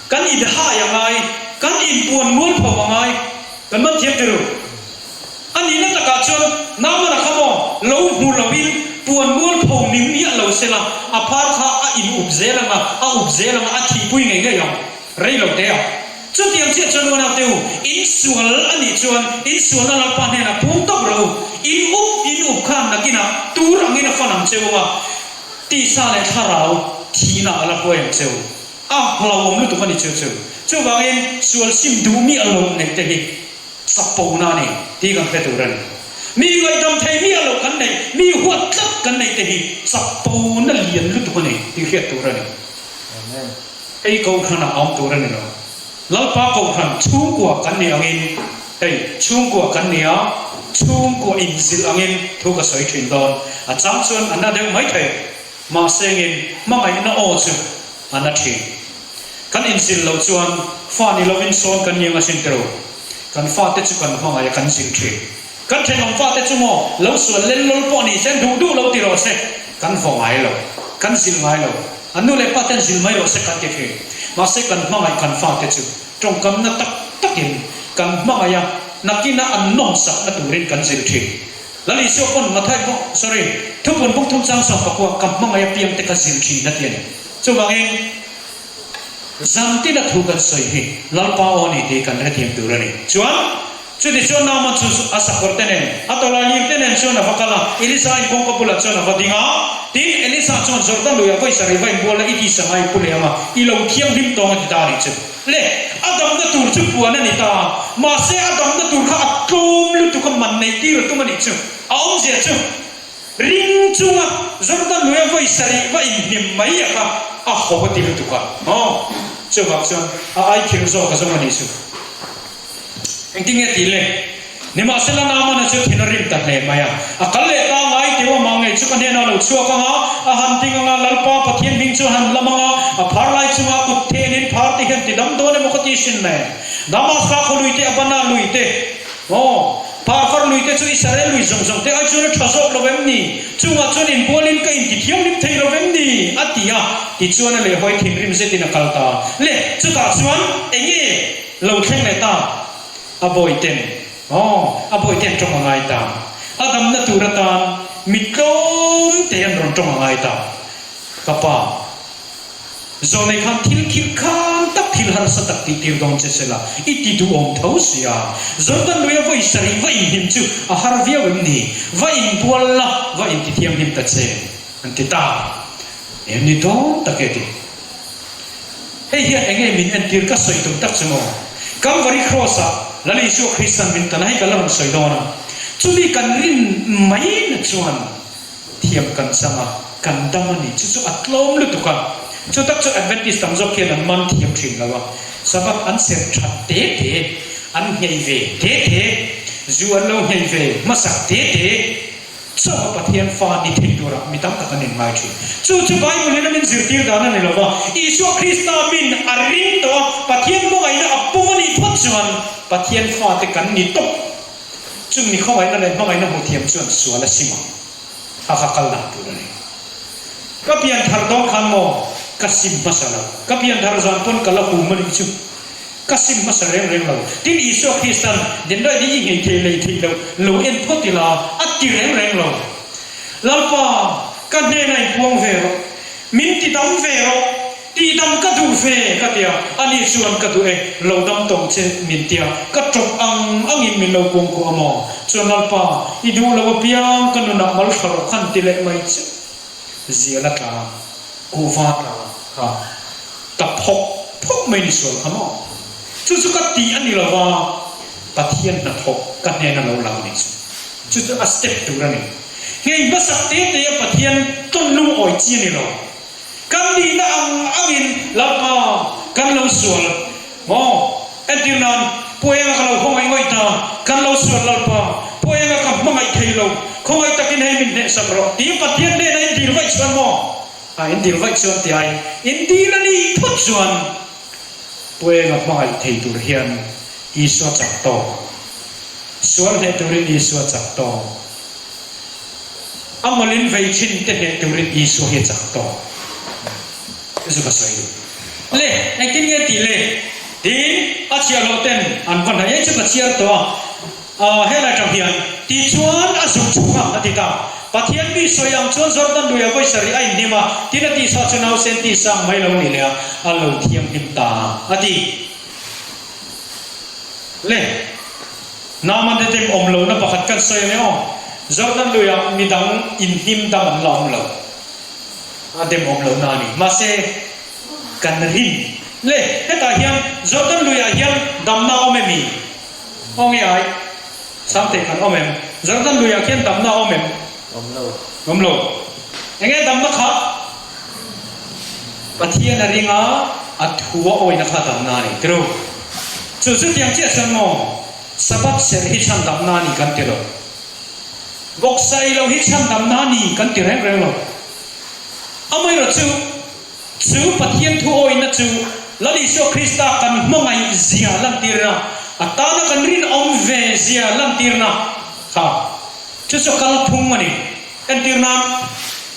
kan inhai a ngai, kan inpuan mual pho a ngai. Kan man thiam tir u. A nihna takah chuan Naamana kha maw lo hmu loin puan mual pho ni miah lo sela a phar kha a in up zel ang a, a up zel ang a, a thihpui ngei ngei ang. Rei lo te a. Chutiang chiah chuan uanaute u, in sual a nih chuan in sualna Lalpa hnenah pung tawp rawh u. In up in up khan nakinah tur angin a fan ang che u a, tisa leh thlarau thihna a la huai ang che u. A hlauhawm lutuk a ni chu chu. Chuvangin sual sim duh miah lo neih te hi Chapona a ni tih kan hre tur a ni. Mi ngaihdam thei miah loh kan neih, mi huat tlat kan neih te hi chapona lian lutuk a ni tih hriat tur a ni. Hei Kohhranah a awm tur a ni lo. Lalpa Kohhran chhungkua kan nih angin, hei chhungkua kan ni a, chhungkua inzilh angin thu ka sawi thin dawn. A chang chuan a na deuh mai thei. Mahse ngin hmangaihna aw chu a na thin. Kan inzil loh chuan fa ni lovin sawn kan ni ang asin tiro. Kan fate chu kan hmangaih a kan zil thin. Kan thenawm fate chu maw lo sual lel lawl pawh ni se an duh duh lo ti rawh se kan vaw ngai lo, kan zil ngai lo. An nu leh pa ten zil mai rawh se kan ti thin. Mahse kan hmangaih kan fate chu tawngkamna tak takin kan hmangaih a, nakin a an nawmsakna turin kan zil thin. Lal Isua pawn Mathai pawh, sorry, thupun buk thum chang 19 ka hmangaih apiang te ka zil thin a ti a ni. Chuvangin, zantina thu kan sawi hi Lalpa aw ni tih kan hrethiam tur a ni. Chuan, chuti chuan Naaman chu a sakawr te nen, a tawlailir te nen chuan a va kal a, Elisa in kawngka bulah chuan a va ding a. Tin, Elisa chuan Jordan luiah vawi sarih va inbual la, i tisa ngai i pu leh ang a, i lo thianghlim tawng a ti ta a nih chu. Le, a damna tur chu puan a ni ta. Mahse, a damna tur kha a tlawm lutuk a, man neih tir a tum a nih chu. A awmzia chu, ring chunga Jordan luia vawi sarih va inhnim mai a kha a ho a ti lutuk a. Aw, chuvang chuan a ai khir zawk a zawng a nih chu. Engtin nge tih le? Nimahsela Naamana chu thin a rim ta hle mai a. A kal leh ta ngai teu amah ngei chu ka hnenah a lo chhuak ang a, a han ding ang a, Lalpa Pathian hming chu a han lam ang a, a phar lai chunga kut thenin phar te hian ti dam dawn emaw ka ti hrin le. Damaska khaw lui te, Abana lui te, aw, Pharfar lui te chu Israel lui zawng zawng te ai chuan a tha zawk lo em ni? Chungah chuan inbualin ka intithianghlim thei lo em ni? a ti a. Tichuan a lehhawi thinrim zetin a kal ta. Le, chutah chuan enge? Lo thleng leh ta, a bawihten, aw, a bawihten tawng a ngai ta. A damna tur atan mi tlawm te an rawn tawng a ngai ta. Ka pa, Zawnei khan thil khirh khan tak thil harsa tak tih tir dawn che sela, i ti duhawm tho sia. Jordan luia vawi sarih va inhnim chu a har viau em ni? Va inbual la, va intithianghlim ta che, an ti ta. Em ni dawn tak e ti. Hei hian eng nge min entir ka sawi tum tak chu maw? Calvary Cross-ah Lal Isua Kristan min tan a, hei ka la rawn sawi dawn a. Chumi kan rin mai na chuan thiam kan chang a, kan dam a ni. Chu chu a tlawm lutuk a. Chu tak chu Adventist tam zawk hian an man thiam thin lo a. Sabbath an serh that te te, an nghei ve te te, zu an lo nghei ve hmasak te te, Chauha Pathian fa ni thei turah mi tam tak an inngai thin. Chu chu Bible in a min zirtir dan a ni lo va, Isua Krista min a ring tawh a, Pathian hmangaihna a pawm a nih phawt chuan Pathian fate kan ni tawp. Chung mi khawngaihna leh hmangaihna hmu thiam chuan sual a sim ang. A kha kal dan tur a ni. Ka pianthar dawn khan maw ka sim hmasa lo. Ka pianthar zan pawn ka la hum a nih chu. Ka sim hmasa reng reng lo. Tin Isua Kristan Denraih hi i nghei thei lei theih loh lo en phawt ila a ti reng reng lo. Lalpa, ka hnenah inpuang ve rawh. Min ti dam ve rawh. Tihdam ka duh ve ka ti a, ani chuan ka duh e, lo dam tawng che min ti a, ka tawp ang angin min lo kuangkuah a maw? Chuan Lalpa, i duh lo apiang ka nunah mal thla rawh khan ti leh mai che zial a tla, kuhva tla kha ka phawk phawk mai ni sual kha maw? Chu chu ka tih a ni lo va, Pathian hnathawk ka hnena lo lang a nih chu. Chu chu a step tur a ni. Nghei hmasak te te a Pathian tawn lungawi chi a ni lo. Kan nihna ang angin Lalpa kan lo sual maw? Entir nan, Pu Enga ka lo khawngaih ngawih ta, kan lo sual Lalpa, Pu Enga ka hmangaih thei lo, khawngaih takin hei min hnehsak rawh tiin Pathian hnenah in dil vaih chuan maw? A in dil vaih chuan ti ai, in dil a nih phawt chuan Pu Enga hmangaih thei tur hian Isua chak tawk, sual hneh turin Isua chak tawk. A mawlin vei thin te hneh turin Isua hi a chak tawh. Chu chu ka sawi duh. Le, engtin nge tih le? Tiin a chhiahhlawh ten an va hnaih e chu ka chhiar tawh a. Aw, helai tang hian tichuan a zuk chhuk a, a ti ta. Pathian mi sawi ang chuan Jordan lui a vawi sarih a inhnim a, tin a tihsa chu nausen tihsa ang mai lo ni leh a, a lo thianghlim ta a ti. Le. Naman te tem awm lohna pakhat kan sawi ang e aw. Jordan luiah midang inhnim dam an la awm lo. A dem awm lohna a ni. Mahse, kan rin le hetah hian Jordan luiah hian damna a awm em i? Aw nge ai? Sangte kan awm em? Jordan luiah khian damna a awm em? Awm lo. Awm lo. Enge damna kha? Pathian a ring a, a thu a awina kha damna a ni. Tirhu. Chu chutiang chiah chuan maw Sabbath serh hi chhandamna a ni kan ti lo. Vawksa ei lo hi chhandamna a ni kan ti reng reng lo. Amaherawh chu, chu Pathian thu awina chu Lal Isua Krista kan hmangaih zia lantirna, a tana kan rinawm ve zia lantirna kha chu chu kalphung a ni. Entir nan,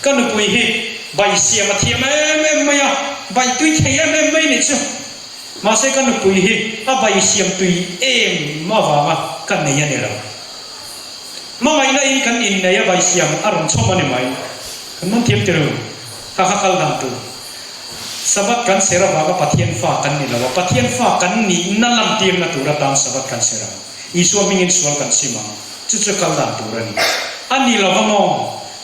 ka nupui hi bai siam a thiam em em mai a, bai tui thei em em mai nih chu. Mahse ka nupui hi a bai siam tui em avanga ka nei a ni lo. Hmangaihna in kan innei a bai siam a rawn chhawm a ni mai. Kan man thiam tirh u, ka kha kal dan tur. Sabbath kan ser avanga Pathian fa kan ni lo a, Pathian fa kan nihna lantirna tur atan Sabbath kan ser ang. Isua hmingin sual kan sim ang. Chu chu kal dan tur a ni. A ni lo va maw?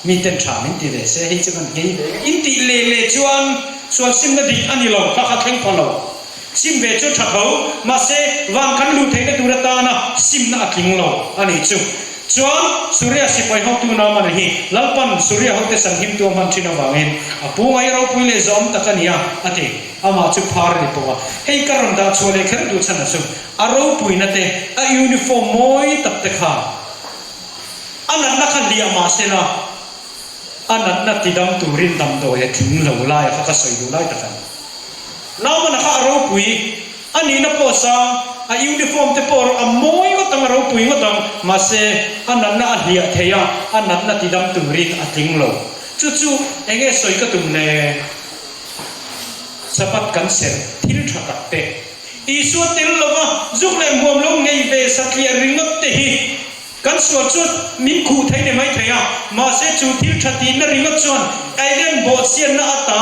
Mi ten tha min ti ve se, hei chu kan nghei ve. In tih leh leh chuan sual simna dik a ni lo, kha kha thleng pha lo. Sim ve chu tha tho, mahse van kan luh theihna tur atana simna a tling lo a nih chu. Chuan Suria sipai hotu Naaman hi Lalpan Suria hote sanghimtu a hman thin avangin a pu ngai ropui leh zawm tak a ni a, a ti. Amah chu phar a ni pawh a. Hei ka rawn dah chhuah leh kher duh chhan a chu a ropuina te, a uniform mawi tak te kha a natna kha hliah mah se la, a natna tidam turin damdawi a tling lo lai a kha ka sawi duh lai tak a ni. Naumana kha a ropui a nihna pawh sang, a uniform te pawh a mawi ngawt ang, a ropui ngawt ang, mahse a natna a hliah thei a, a natna tidam turin a tling lo. Chu chu eng nge sawi ka tum le? Sabbath kan serh thil tha tak te. Isua tel lova zuk leh hmuam lo ngei ve satliah ringawt te hi kan sual chu min khuh thei ni mai thei a, mahse chu thil tha tihna ringawt chuan Eden bawhchhiatna ata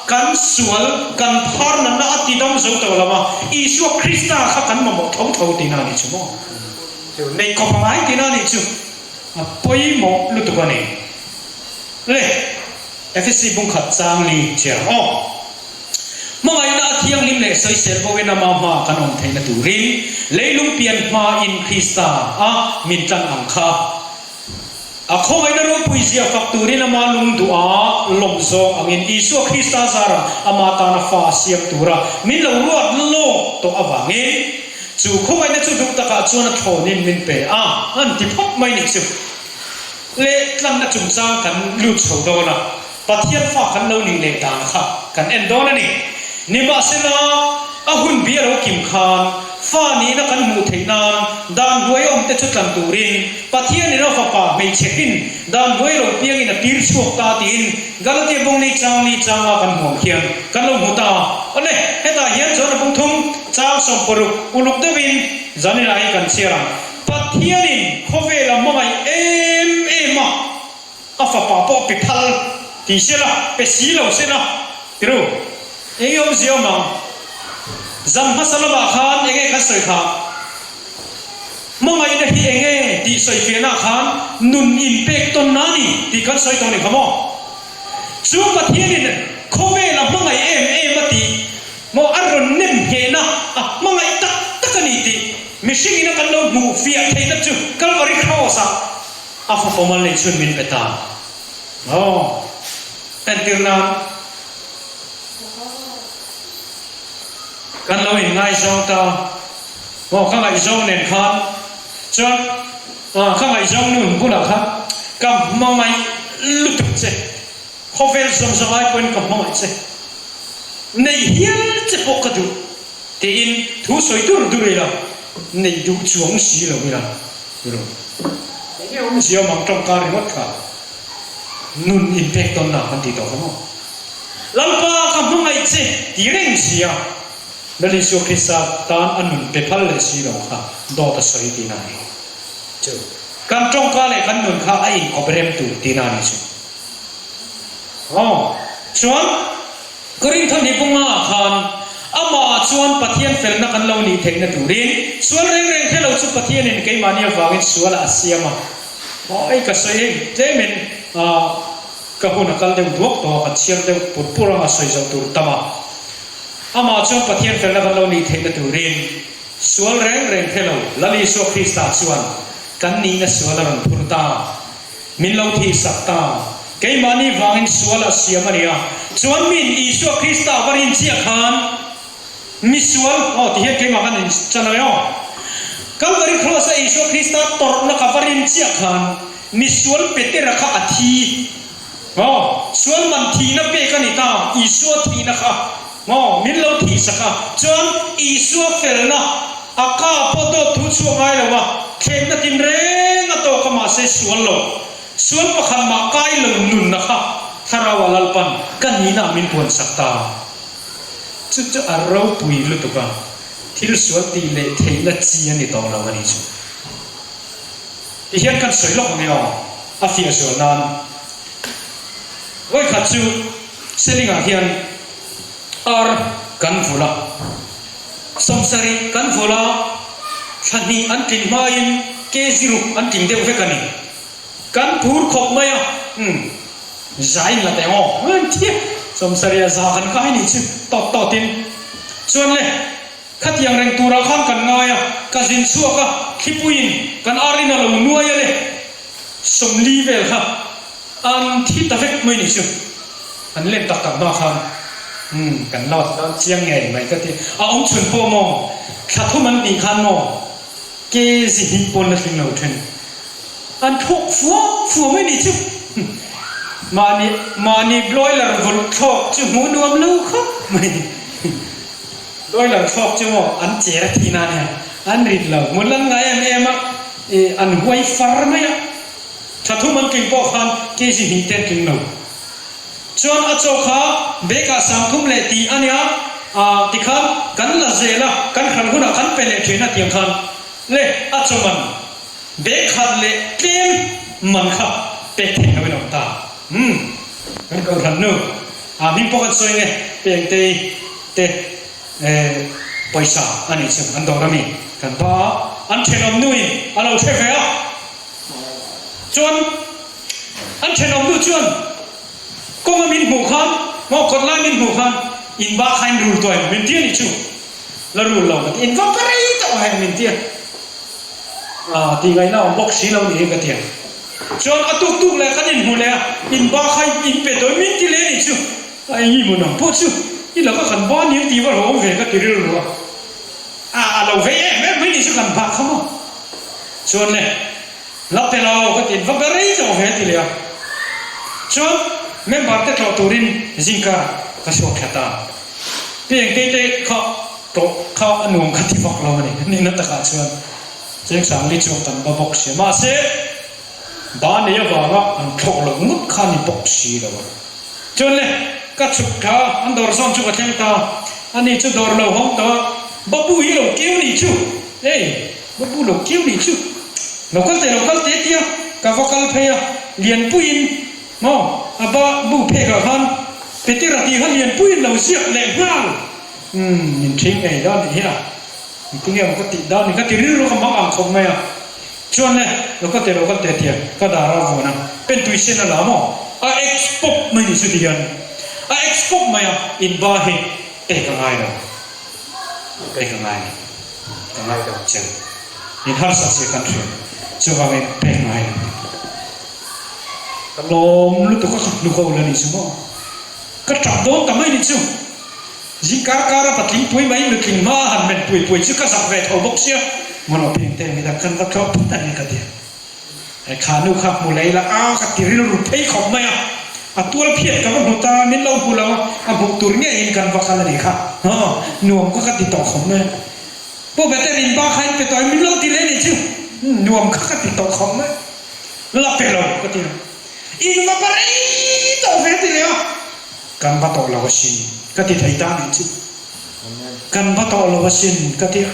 kan sual kan phar natna a tidam zo tawh lo a, Isua Krista kha kan mamawh tho tho tihna a nih chu maw? Chu neih khawp a ngai tihna a nih chu a pawimawh lutuk a ni. Le, Efesi bungkhat chang li chhiar ang aw. Hmangaihna a thianghlim leh sawisel boin ama hma kan awm theihna turin leilung pian hmain Krista a min tlan ang kha. A khawngaihna ropui zia fak turin ama lung duh a lawm zawng angin Isua Krista zarah ama tana fa a siam tura min lo ruat lawk tawh avangin chu khawngaihna chu duh takah chuan a thlawnin min pe a, an ti phawt mai nih chu. Leh tlanna chungchang kan lut chho dawn a. Pathian fa kan lo nih leh dan kha kan en dawn a ni. Nimahsela, a hun bi a lo kim khan Fa nihna kan hmuh theih nan dan hnuai awmte chu tlan turin Pathianin a Fapa hmeichhe hrin dan hnuai lo piangin a tir chhuak ta tiin Galatia bung ni chang ni changa kan hmuh ang khian kan lo hmu ta a. Awle, hetah hian chuan a bung thum chang 60 uluk deuhin zaninah hi kan chhiar ang. Pathianin khawvel a hmangaih em em a. A fapa pawh pe phal ti se la, pe si lo se la, tiru, eng nge awmzia awm ang? Zan hmasa lamah khan eng nge kan sawi kha? Hmangaihna hi eng nge tih sawi fiahnaah khan nun inpek tawnna a ni tih kan sawi tawh a ni kha maw? Chu Pathianin khawvel a hmangaih em em a tih maw a rawn nem nghehna a hmangaih tak tak a ni tih mihringin a kan lo hmuh fiah theihna chu Kalvari Kraws-ah A fapa mal nei chhun min pe ta. Aw, entir nan kan lo inngaizawng ta. Aw, ka ngaihzawng nen khan chuan ah ka ngaihzawng nu bulah khan ka hmangaih lutuk che. Khawvel zawng zawng ai pawhin ka hmangaih che. Neih hial che pawh ka duh tiin thu sawi dur dur ila, neih duh chuang si lo ila. Tiro. Enge awmzia awm ang tawngka ringawt kha nun inpek tawnna kan ti tawh kha maw? Lalpa ka hmangaih che ti reng si a, Lal Isua Krista tan a nun pe phal leh si lo kha dawt a sawi tihna a ni. Chu kan tawngka leh kan nun kha a inkawp rem tur tihna a ni chu. Aw, chuan Korintho hnipunga ah khan amah chuan Pathian felna kan lo nih theihna turin sual reng reng hre lo chu Pathianin keimahni avangin sualah a siam a. Aw, ka sawi hei tlemin ka hun a kal deuh duak tawh a, ka chhiar deuh pur pur anga sawi zo tur tam a. Amah chuan Pathian felna kan lo nih theihna turin sual reng reng hre lo Lal Isua Krista chuan kan nihna sual a rawn phur ta. Min lo thihsak ta. Keimahni vangin sual a siam a nia. Chuan min Isua Krista va rin chiah khan misual, aw ti hian keimah kan in chan a aw. Kalvari Kraws a Isua Krista tawrhna ka va rin chiah khan misual Petera kha a thi. Aw, sual man thihna pek a ni ta, Isua thihna kha. Aw, min lo thihsak a. Chuan Isua felna a ka pawh dawt thu chhuak ngai lo a, thlenna tinreng a tawk a mahse sual lo. Sual pakhat mah kai lo nunna kha Thlarau a Lalpan ka nihna ah min puansak ta. Chu chu a ropui lutuk a, thil sual tih leh theihna chi a ni tawh lo a ni chu. Tihian kan sawi lawk ang e aw, a fiah zual nan. Vawikhat chu Selingah hian ar kan vulh a, 70 kan vulh a, thla hnih an tling hmain kg ruk an tling deuh vek a ni. Kan phur khawp mai a, umm, zain la teh aw, an ti a, 70 a za kan kai nih chu tawt tawtin. Chuan le, khatiang reng turah khan kan ngai a, ka zin chhuak a, thlipuiin kan ar in a lo nuai a le, 40 vel kha An thi ta vek mai nih chu. An len tak tak hma khan umm kan la dan chiang ngei mai ka ti. A awm chhun pawh maw thla thum an tih khan maw ke zi hnih pawn la tling lo then. An thlawk fua fua mai nih chu. Mahni mahni broiler vulh thlawk chu hmuh nuam lo khawp mai. Broiler thlawk chu maw an cher a thih na nia an rit lo. Hmun an ngai em em a ih an huai far mai a. Thla thum an tling pawh khan kg hnih te an tling lo. Chuan a chaw kha bag ah 30 leh tih a nia, ah tikhan kan la zel a, kan hran hunah kan pe leh thin a tiang khan le a chaw man bag khat leh tlem man kha pek theih loin a awm ta. Umm kan kohhran nu ah hming pawh kan sawi nge Pengtei te eh pawisa a nih chu an dawr ami kan pa a, an thenawm nuin a lo hre ve a. Chuan an thenawm nu chuan kawnga min hmuh khan maw kawt lai min hmuh khan in ba kha in rul tawh em min ti a nih chu la rul lo ka ti in va pa rei tawh heng min ti a ah tih ngaihna awm bawk si lo ni hi ka ti a chuan a tuk tuk leh kan in hmu leh a in ba kha in pe tawh em min ti leh a nih chu a eng i mun ang pawh chu i laka kan ba nia tih va hlawm ve ka ti rilru a. A a lo vei em em mai nih chu kan bak kha maw. Chuan le la pe lo ka ti va be rei tawh ve ti leh a. Chuan member te tlawh turin zingkar ka chhuak thla ta. Pi Engtei te kha tlawh. Tawh kha a nuam ka ti vak lo a ni. Nihna takah chuan Chengsangli chuan kan ba bawk si a. Mahse, ba nei avanga an thlawh loh ngawt kha a ni bawk si lo a. Chuan le, ka chhuk tha a, an dawr zawn chu ka thleng ta a. Ani chu dawr lo hawng tawh a, Babu hi lo keu nih chu! Hey, Babu lo keu nih chu! Lo kal teh, lo kal teh tia ka va kal phei a, Lianpuiin maw a ba bu phekah khan Petera tih kha Lianpuiin lo ziak leh nghal. Umm, min ṭhing ngei dawn nih hi a, engtin nge maw ka tih dawn ni ka ti rilru ka mang ang khawp mai a. Chuan le, lo ka teh lo ka teh tia ka dar a vuan a, pen tui sen a la maw? A ex pawp mai nih chu ti hian a ex pawp mai a, in ba hi pek a ngai lo, pek a ngai lo, ka ngai lo che, in harsat zia kan hria, chuvangin pek ngai lo. Ka lawm lutuk a, ka hnu ko la nih chu maw? Ka tap dawn ta mai nih chu. Zing kar kar a patling pui mai nutling hma a han men pui pui chu ka zak ve tho bawk sia. Ngawlawh pheng te midang kan va tlawh phut a ni ka ti. He kha nu kha hmu lei la a ka ti rilru phei khawp mai a. A tual phiat ka va hmu ta min lo hmu lo a, a hmuh tur ngeiin kan va kal a nih kha. Haw, nuam ka ka ti tawh khawp mai a. Pu Beter in ba kha in pe tawh in min lo ti leh nih chu. Nuam kha ka ti tawh khawp mai. La pe lo ka ti a. In va pa rei tawh ve ti leh a. Kan va tawh lo asin ka ti thei ta nih chu. Kan va tawh lo asin ka ti a.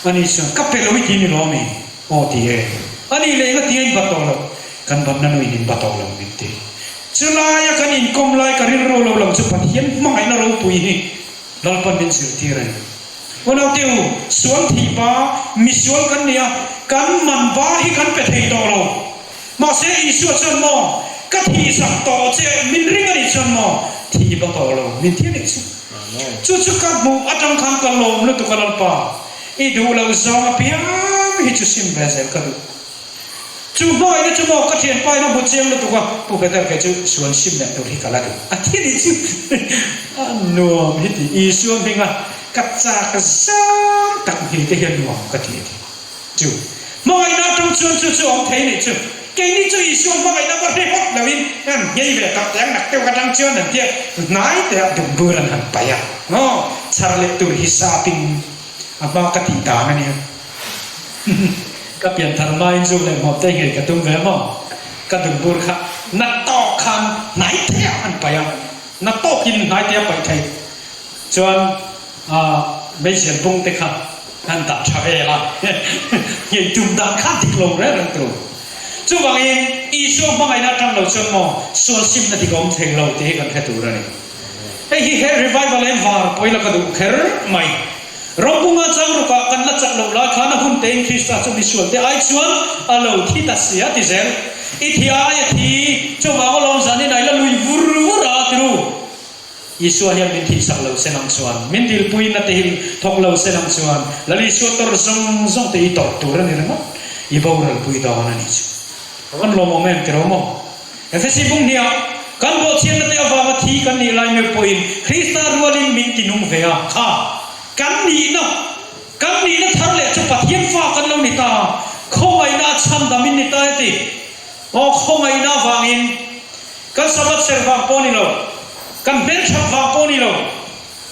Ani chuan ka pe lo i ti ni lo ami? Aw ti e. Ani leh nga tia in va tawh lo. Kan banna nuin in va tawh lo min ti. Chulaia kan inkawm lai ka rilru lo lang chu Pathian hmangaihna ropui hi Lalpan min zirtir a ni. Unaute u, sual thih ba, misual kan ni a, kan man ba hi kan pe thei tawh lo. Mahse Isua chuan maw, Ka thih sak tawh che, min ring a nih chuan maw, thih ba tawh lo, min ti a nih chu. Chu chu ka hmuh atang khan ka lawm lutuk a Lalpa, i duh loh zawng apiang hi chu sim ve zel ka duh. Chu hnuaina chu maw ka thianpa in a hmu chiang lutuk a, Pu Peter kei chu sual sim leh tur hi ka la duh a thi nih chu a nuam hi ti Isua hminga ka chak zang tak hni te hian nuam ka ti a ti. Chu hmangaihna atang chuan chu chu awm thei nih chu keini chu Isua hmangaihna va hre hawt loin an nghei ve tak teh ang nak deuh atang chuan an tia hnai teh ah dumbur an han paih a maw chhar leh tur hisapin a hma ka tih dan a nia. Ka pian thar hmain zu leh hmawm te nghei ka tum ve maw? Ka dumbur kha na tawk khan hnai theiah an paih a, na tawkin hnai te a paih thei chuan meizial bung te kha an dah tha vel a, nghei tum dan kha dik lo reng reng tur. Chuvangin Isua hmangaihna atang lo chuan maw sual simna dik a awm thei lo tih hi kan hre tur a ni. Hei hi he revival en var pawila ka duh kher mai. Ropunga changrukah kan la chak loh lai khan a hun tein Krista chu misualte ai chuan a lo thi ta si a ti zel. I thi ai a thi, chuvang alawm zanin ai la lui vur vur a ti ru. Isua hian min thihsak lo se nang chuan, min dilpuina te hi thawk lo se nang chuan, Lal Isua tawrh zawng zawng te i tawrh tur a ni ringawt, i boralpui dawn a nih chu. Ka van lawmawm em ti ro maw? Efesi bung hniah, kan bawhchhiatna te avanga thi kan nih lai meuh pawhin Krista rualin min ti nung ve a, kha kan nihna, kan nihna thar leh chu Pathian fa kan lo ni ta, khawngaihna a chhandam in ni ta e ti. Aw, khawngaihna avangin kan Sabbath serh vang pawh a ni lo, kan hmelthat vang pawh a ni lo,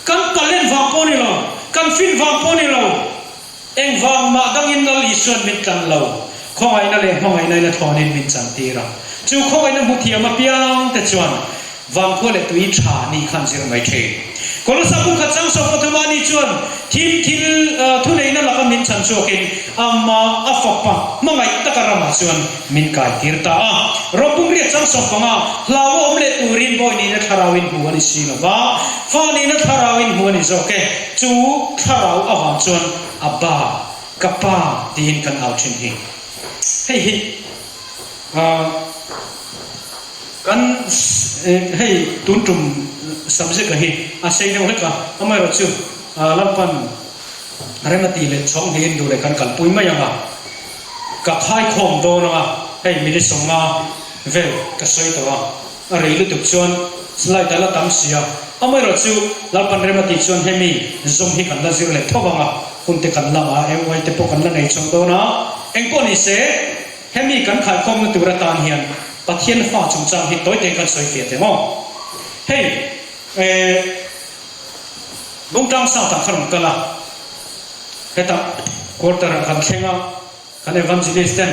kan talent vang pawh a ni lo, kan fin vang pawh a ni lo, Engvang mah dangin Lal Isuan min tlan lo, khawngaihna leh hmangaihna in a thlawnin min chantir a. Chu khawngaihna hmu thiam apiang te chuan vangkhua leh tui tha nih khan zir mai thin. Kolosa bungkhat chang sawm pathum ah ni chuan thim thil thuneihna laka min chan chhuakin amah a fapa hmangaih taka ramah chuan min kaitir ta a. Rom bungriat chang 15 hlau a awm leh turin bawi nihna thlarauin hmu a ni si lova, fa nihna thlarauin hmu a ni zawk e. Chu thlarau avang chuan Abba, ka pa tiin kan au thin hi. Hei hi kan hei tun tum subject a hi a sei deuh hlek a, amaherawhchu Lalpan rem a tih leh chhawng hnihin duh leh kan kalpui mai ang a, ka khaikhawm dawn ang a, hei minute 50 vel ka sawi tawh a. A rei lutuk chuan slide a la tam si a, amaherawh chu Lalpan rem a tih chuan hemi zawm hi kan la zir leh tho vang a, hun te kan la a, MY te pawh kan la nei chho dawn a, engpawh ni se hemi kan khaikhawmna tur atan hian Pathian fa chungchang hi tawi te kan sawi fiah teh maw? Hei eh. Bungtlang South-ah ka rawn kal a, hetah quarter-ah kan thleng a, kan evangelist ten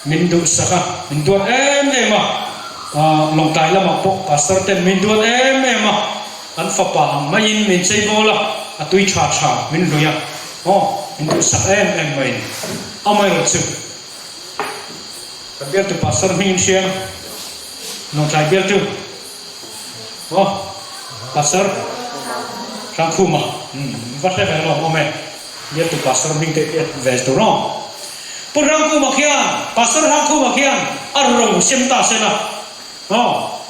min duhsak a, min duat em em a, Lawngtlai lamah pawh pastor ten min duat em em a, an fapa ang maiin min cheibawl a, a tui tha tha min hlui a, aw min duhsak em em mai a ni. Amaherawhchu kan bialtu pastor hmingin hria Lawngtlai bialtu. Aw Pastor Hrangkhuma va hre ve lawm awm e, bialtu Pastor hming te hi ve tur aw. Pu Hrangkhuma khian Pastor Hrangkhuma khian a ro sem ta sela aw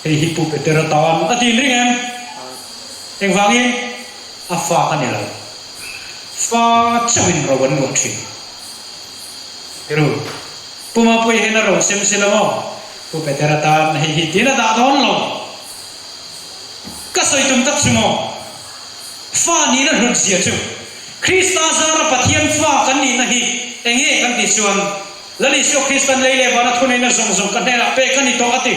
hei hi Pu Petera tan a tin ring em? Engvangin a fa ka ni lo, fa chauhin ro an luah thin. Ru. Pu Mapuii hian a ro sem si lo maw? Pu Petera tan hei hi tin a dah dawn lo. Ka sawi tum tak chu maw? Fa nihna hlut zia chu Krista zara Pathian fa kan nihna hi enge kan tih chuan Lal Isua Kristan lei leh vana thuneihna zawng zawng ka hnenah pek a ni tawh a ti.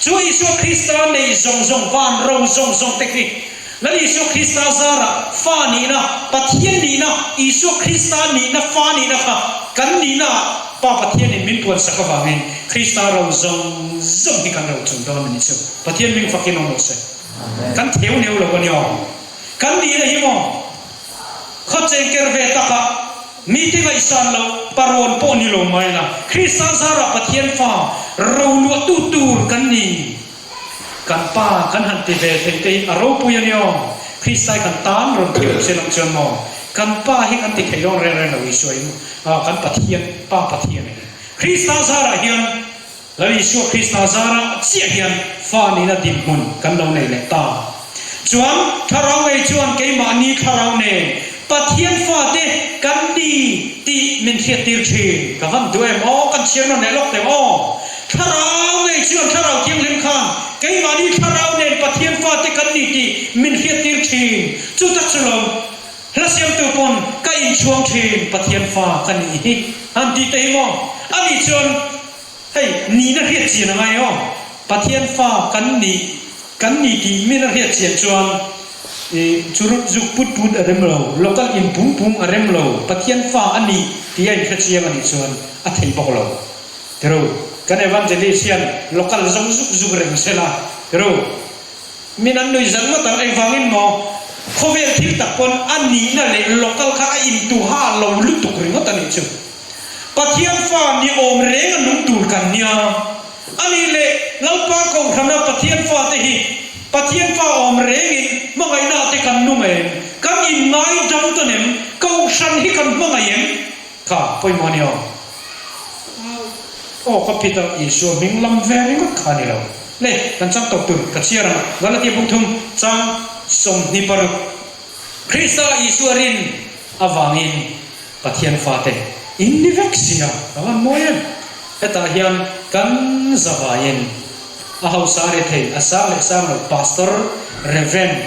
Chu Isua Krista nei zawng zawng van ro zawng zawng te khi Lal Isua Krista zara fa nihna, Pathian nihna, Isua Krista nihna, fa nihna kha kan nihnaah Pa Pathianin min puansak avangin Krista ro zawng zawng hi kan ro chung dawn a ni chu. Pathian ming fakin awm rawh se. Kan theu neu lo a ni aw. Kan nihna hi maw? Khaw chengker ve takah mite ngaihsan loh parawn pawh ni lo mai la, Krista zarah Pathian fa ro luahtu tur kan ni. Kan pa kan han ti ve thei te hi a ropui a ni aw. Kristai kan tan rawn thiam se lang chuan maw? Kan pa hi kan ti thei dawn reng reng lo Isua in kan Pathian, Pa Pathian a ni. Krista zarah hian Lal Isua Krista zarah chiah hian fa nihna dinhmun kan lo nei leh ta. Chuan thlarau ngei chuan keimahni thlarau nen Pathian fate kan ni tih min hriattir thin. Ka van duh em aw, kan chhiar nawn leh lawk teh aw. Thlarau ngei chuan Thlarau Thianghlim khan keimahni thlarau nen Pathian fate kan ni tih min hriattir thin. Chu tak chu lawm hla siamtu pawn ka inchhuang thin Pathian fa ka nih hi han tih te hi maw? Ani chuan Hei, nihna hriat chian a ngai aw. Pathian fa kan nih, kan ni tih min a hriat chian chuan i churut zuk put put a rem lo, local in pung pung a rem lo, Pathian fa a nih tih a inhre chiang a nih chuan a thei bawk lo. Tiru, kan evangelist hian local zawng zuk zuk reng se la, tiru, min an nui zan ngawt ang, engvangin maw khawvel thil tak pawn a nihna leh local kha a intuha lo lutuk ringawt a nih chu. Pathian fa ni awm reng a nung tur kan nia. A nih leh Lalpa Kohhrana Pathian fate hi Pathian fa awm rengin hmangaihna te kan nung em? Kan inngai dam tawn em? Kohhran hi kan hmangaih em? Kha pawimawh a ni aw. Aw ka phit a, Isua hming lam ve ringawt kha a ni lo. Le, kan chang tawp tur ka chhiar ang. Galatia bungthum chang 26. Krista Isua rin avangin Pathian fate in ni vek si a, a van mawi em? Hetah hian kan zavaiin a hausa a ri thei, a sang leh sang lo, Pastor, Reverend,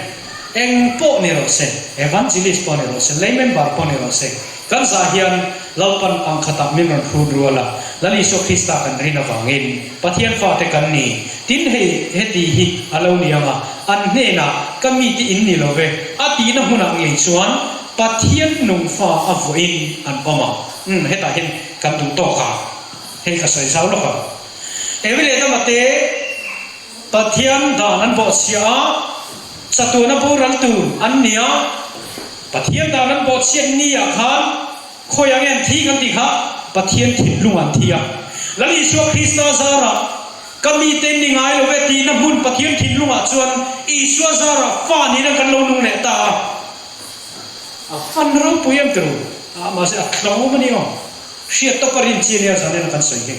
eng pawh ni rawh se, Evangelist pawh ni rawh se, lay member pawh ni rawh se, kan zah hian Lalpan ang khatah min rawn hrut rual a, Lal Isua Krista kan rin avangin Pathian fate kan ni. Tin hei heti hi a lo ni ang a, an hnenah ka mite in ni lo ve, a tihna hmunah ngei chuan Pathian nung fa a vuahin an awm a, umm hetah hian kan duh tawk a, hei ka sawi zau lawk ang. Evi leh Adama te Pathian dan an bawhchhiah a, chatuana boral tur an ni a, Pathian dan an bawhchhiat ni ah khan khawi ang nge an thi kan tih kha Pathian thinlung an thi a. Lal Isua Krista zarah ka mite ni ngai lo e tihna hmun Pathian thinlungah chuan Isua zarah fa nihna kan lo nung leh ta a. A fan ropui em tiro a, mahse a tlawm a ni aw. Hriat tawpa rin chi a nia zan ena kan sawi hi.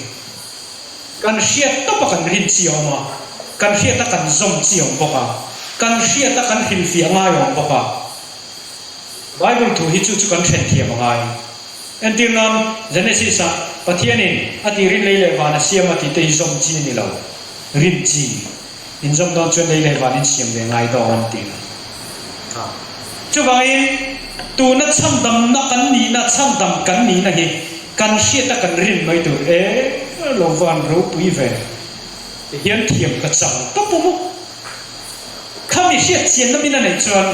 Kan hriat tawpa kan rin chi a awm a, kan hriata kan zawm chi a awm bawk a, kan hriata kan hrilhfiah ngai a awm bawk a. Bible thu hi chu chu kan then thiam a ngai. Entir nan Genesis ah Pathianin a tirin lei leh van a siam a tih te hi zawm chi a ni lo, rin chi. Inzawm dawn chuan lei leh van in siam ve ngai dawn tih a. Chuvangin tuna chhandamna kan nihna, chhandam kan nihna hi kan hriata kan rin mai tur e lo van ropui ve ti hian thiam ka chang tawp awm u. Khami hriat chianna min a neih chuan.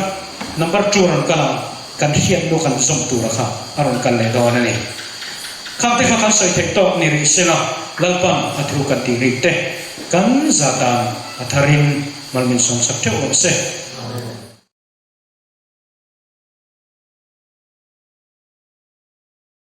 Number two a rawn kal ang, kan hriatnu kan zawm tura kha a rawn kal leh dawn a ni. Khang te kha kan sawi theih tawk ni rih sela, Lalpan a thu kan tih rik te kan za tan a tharin mal min sawmsak theuh rawh se.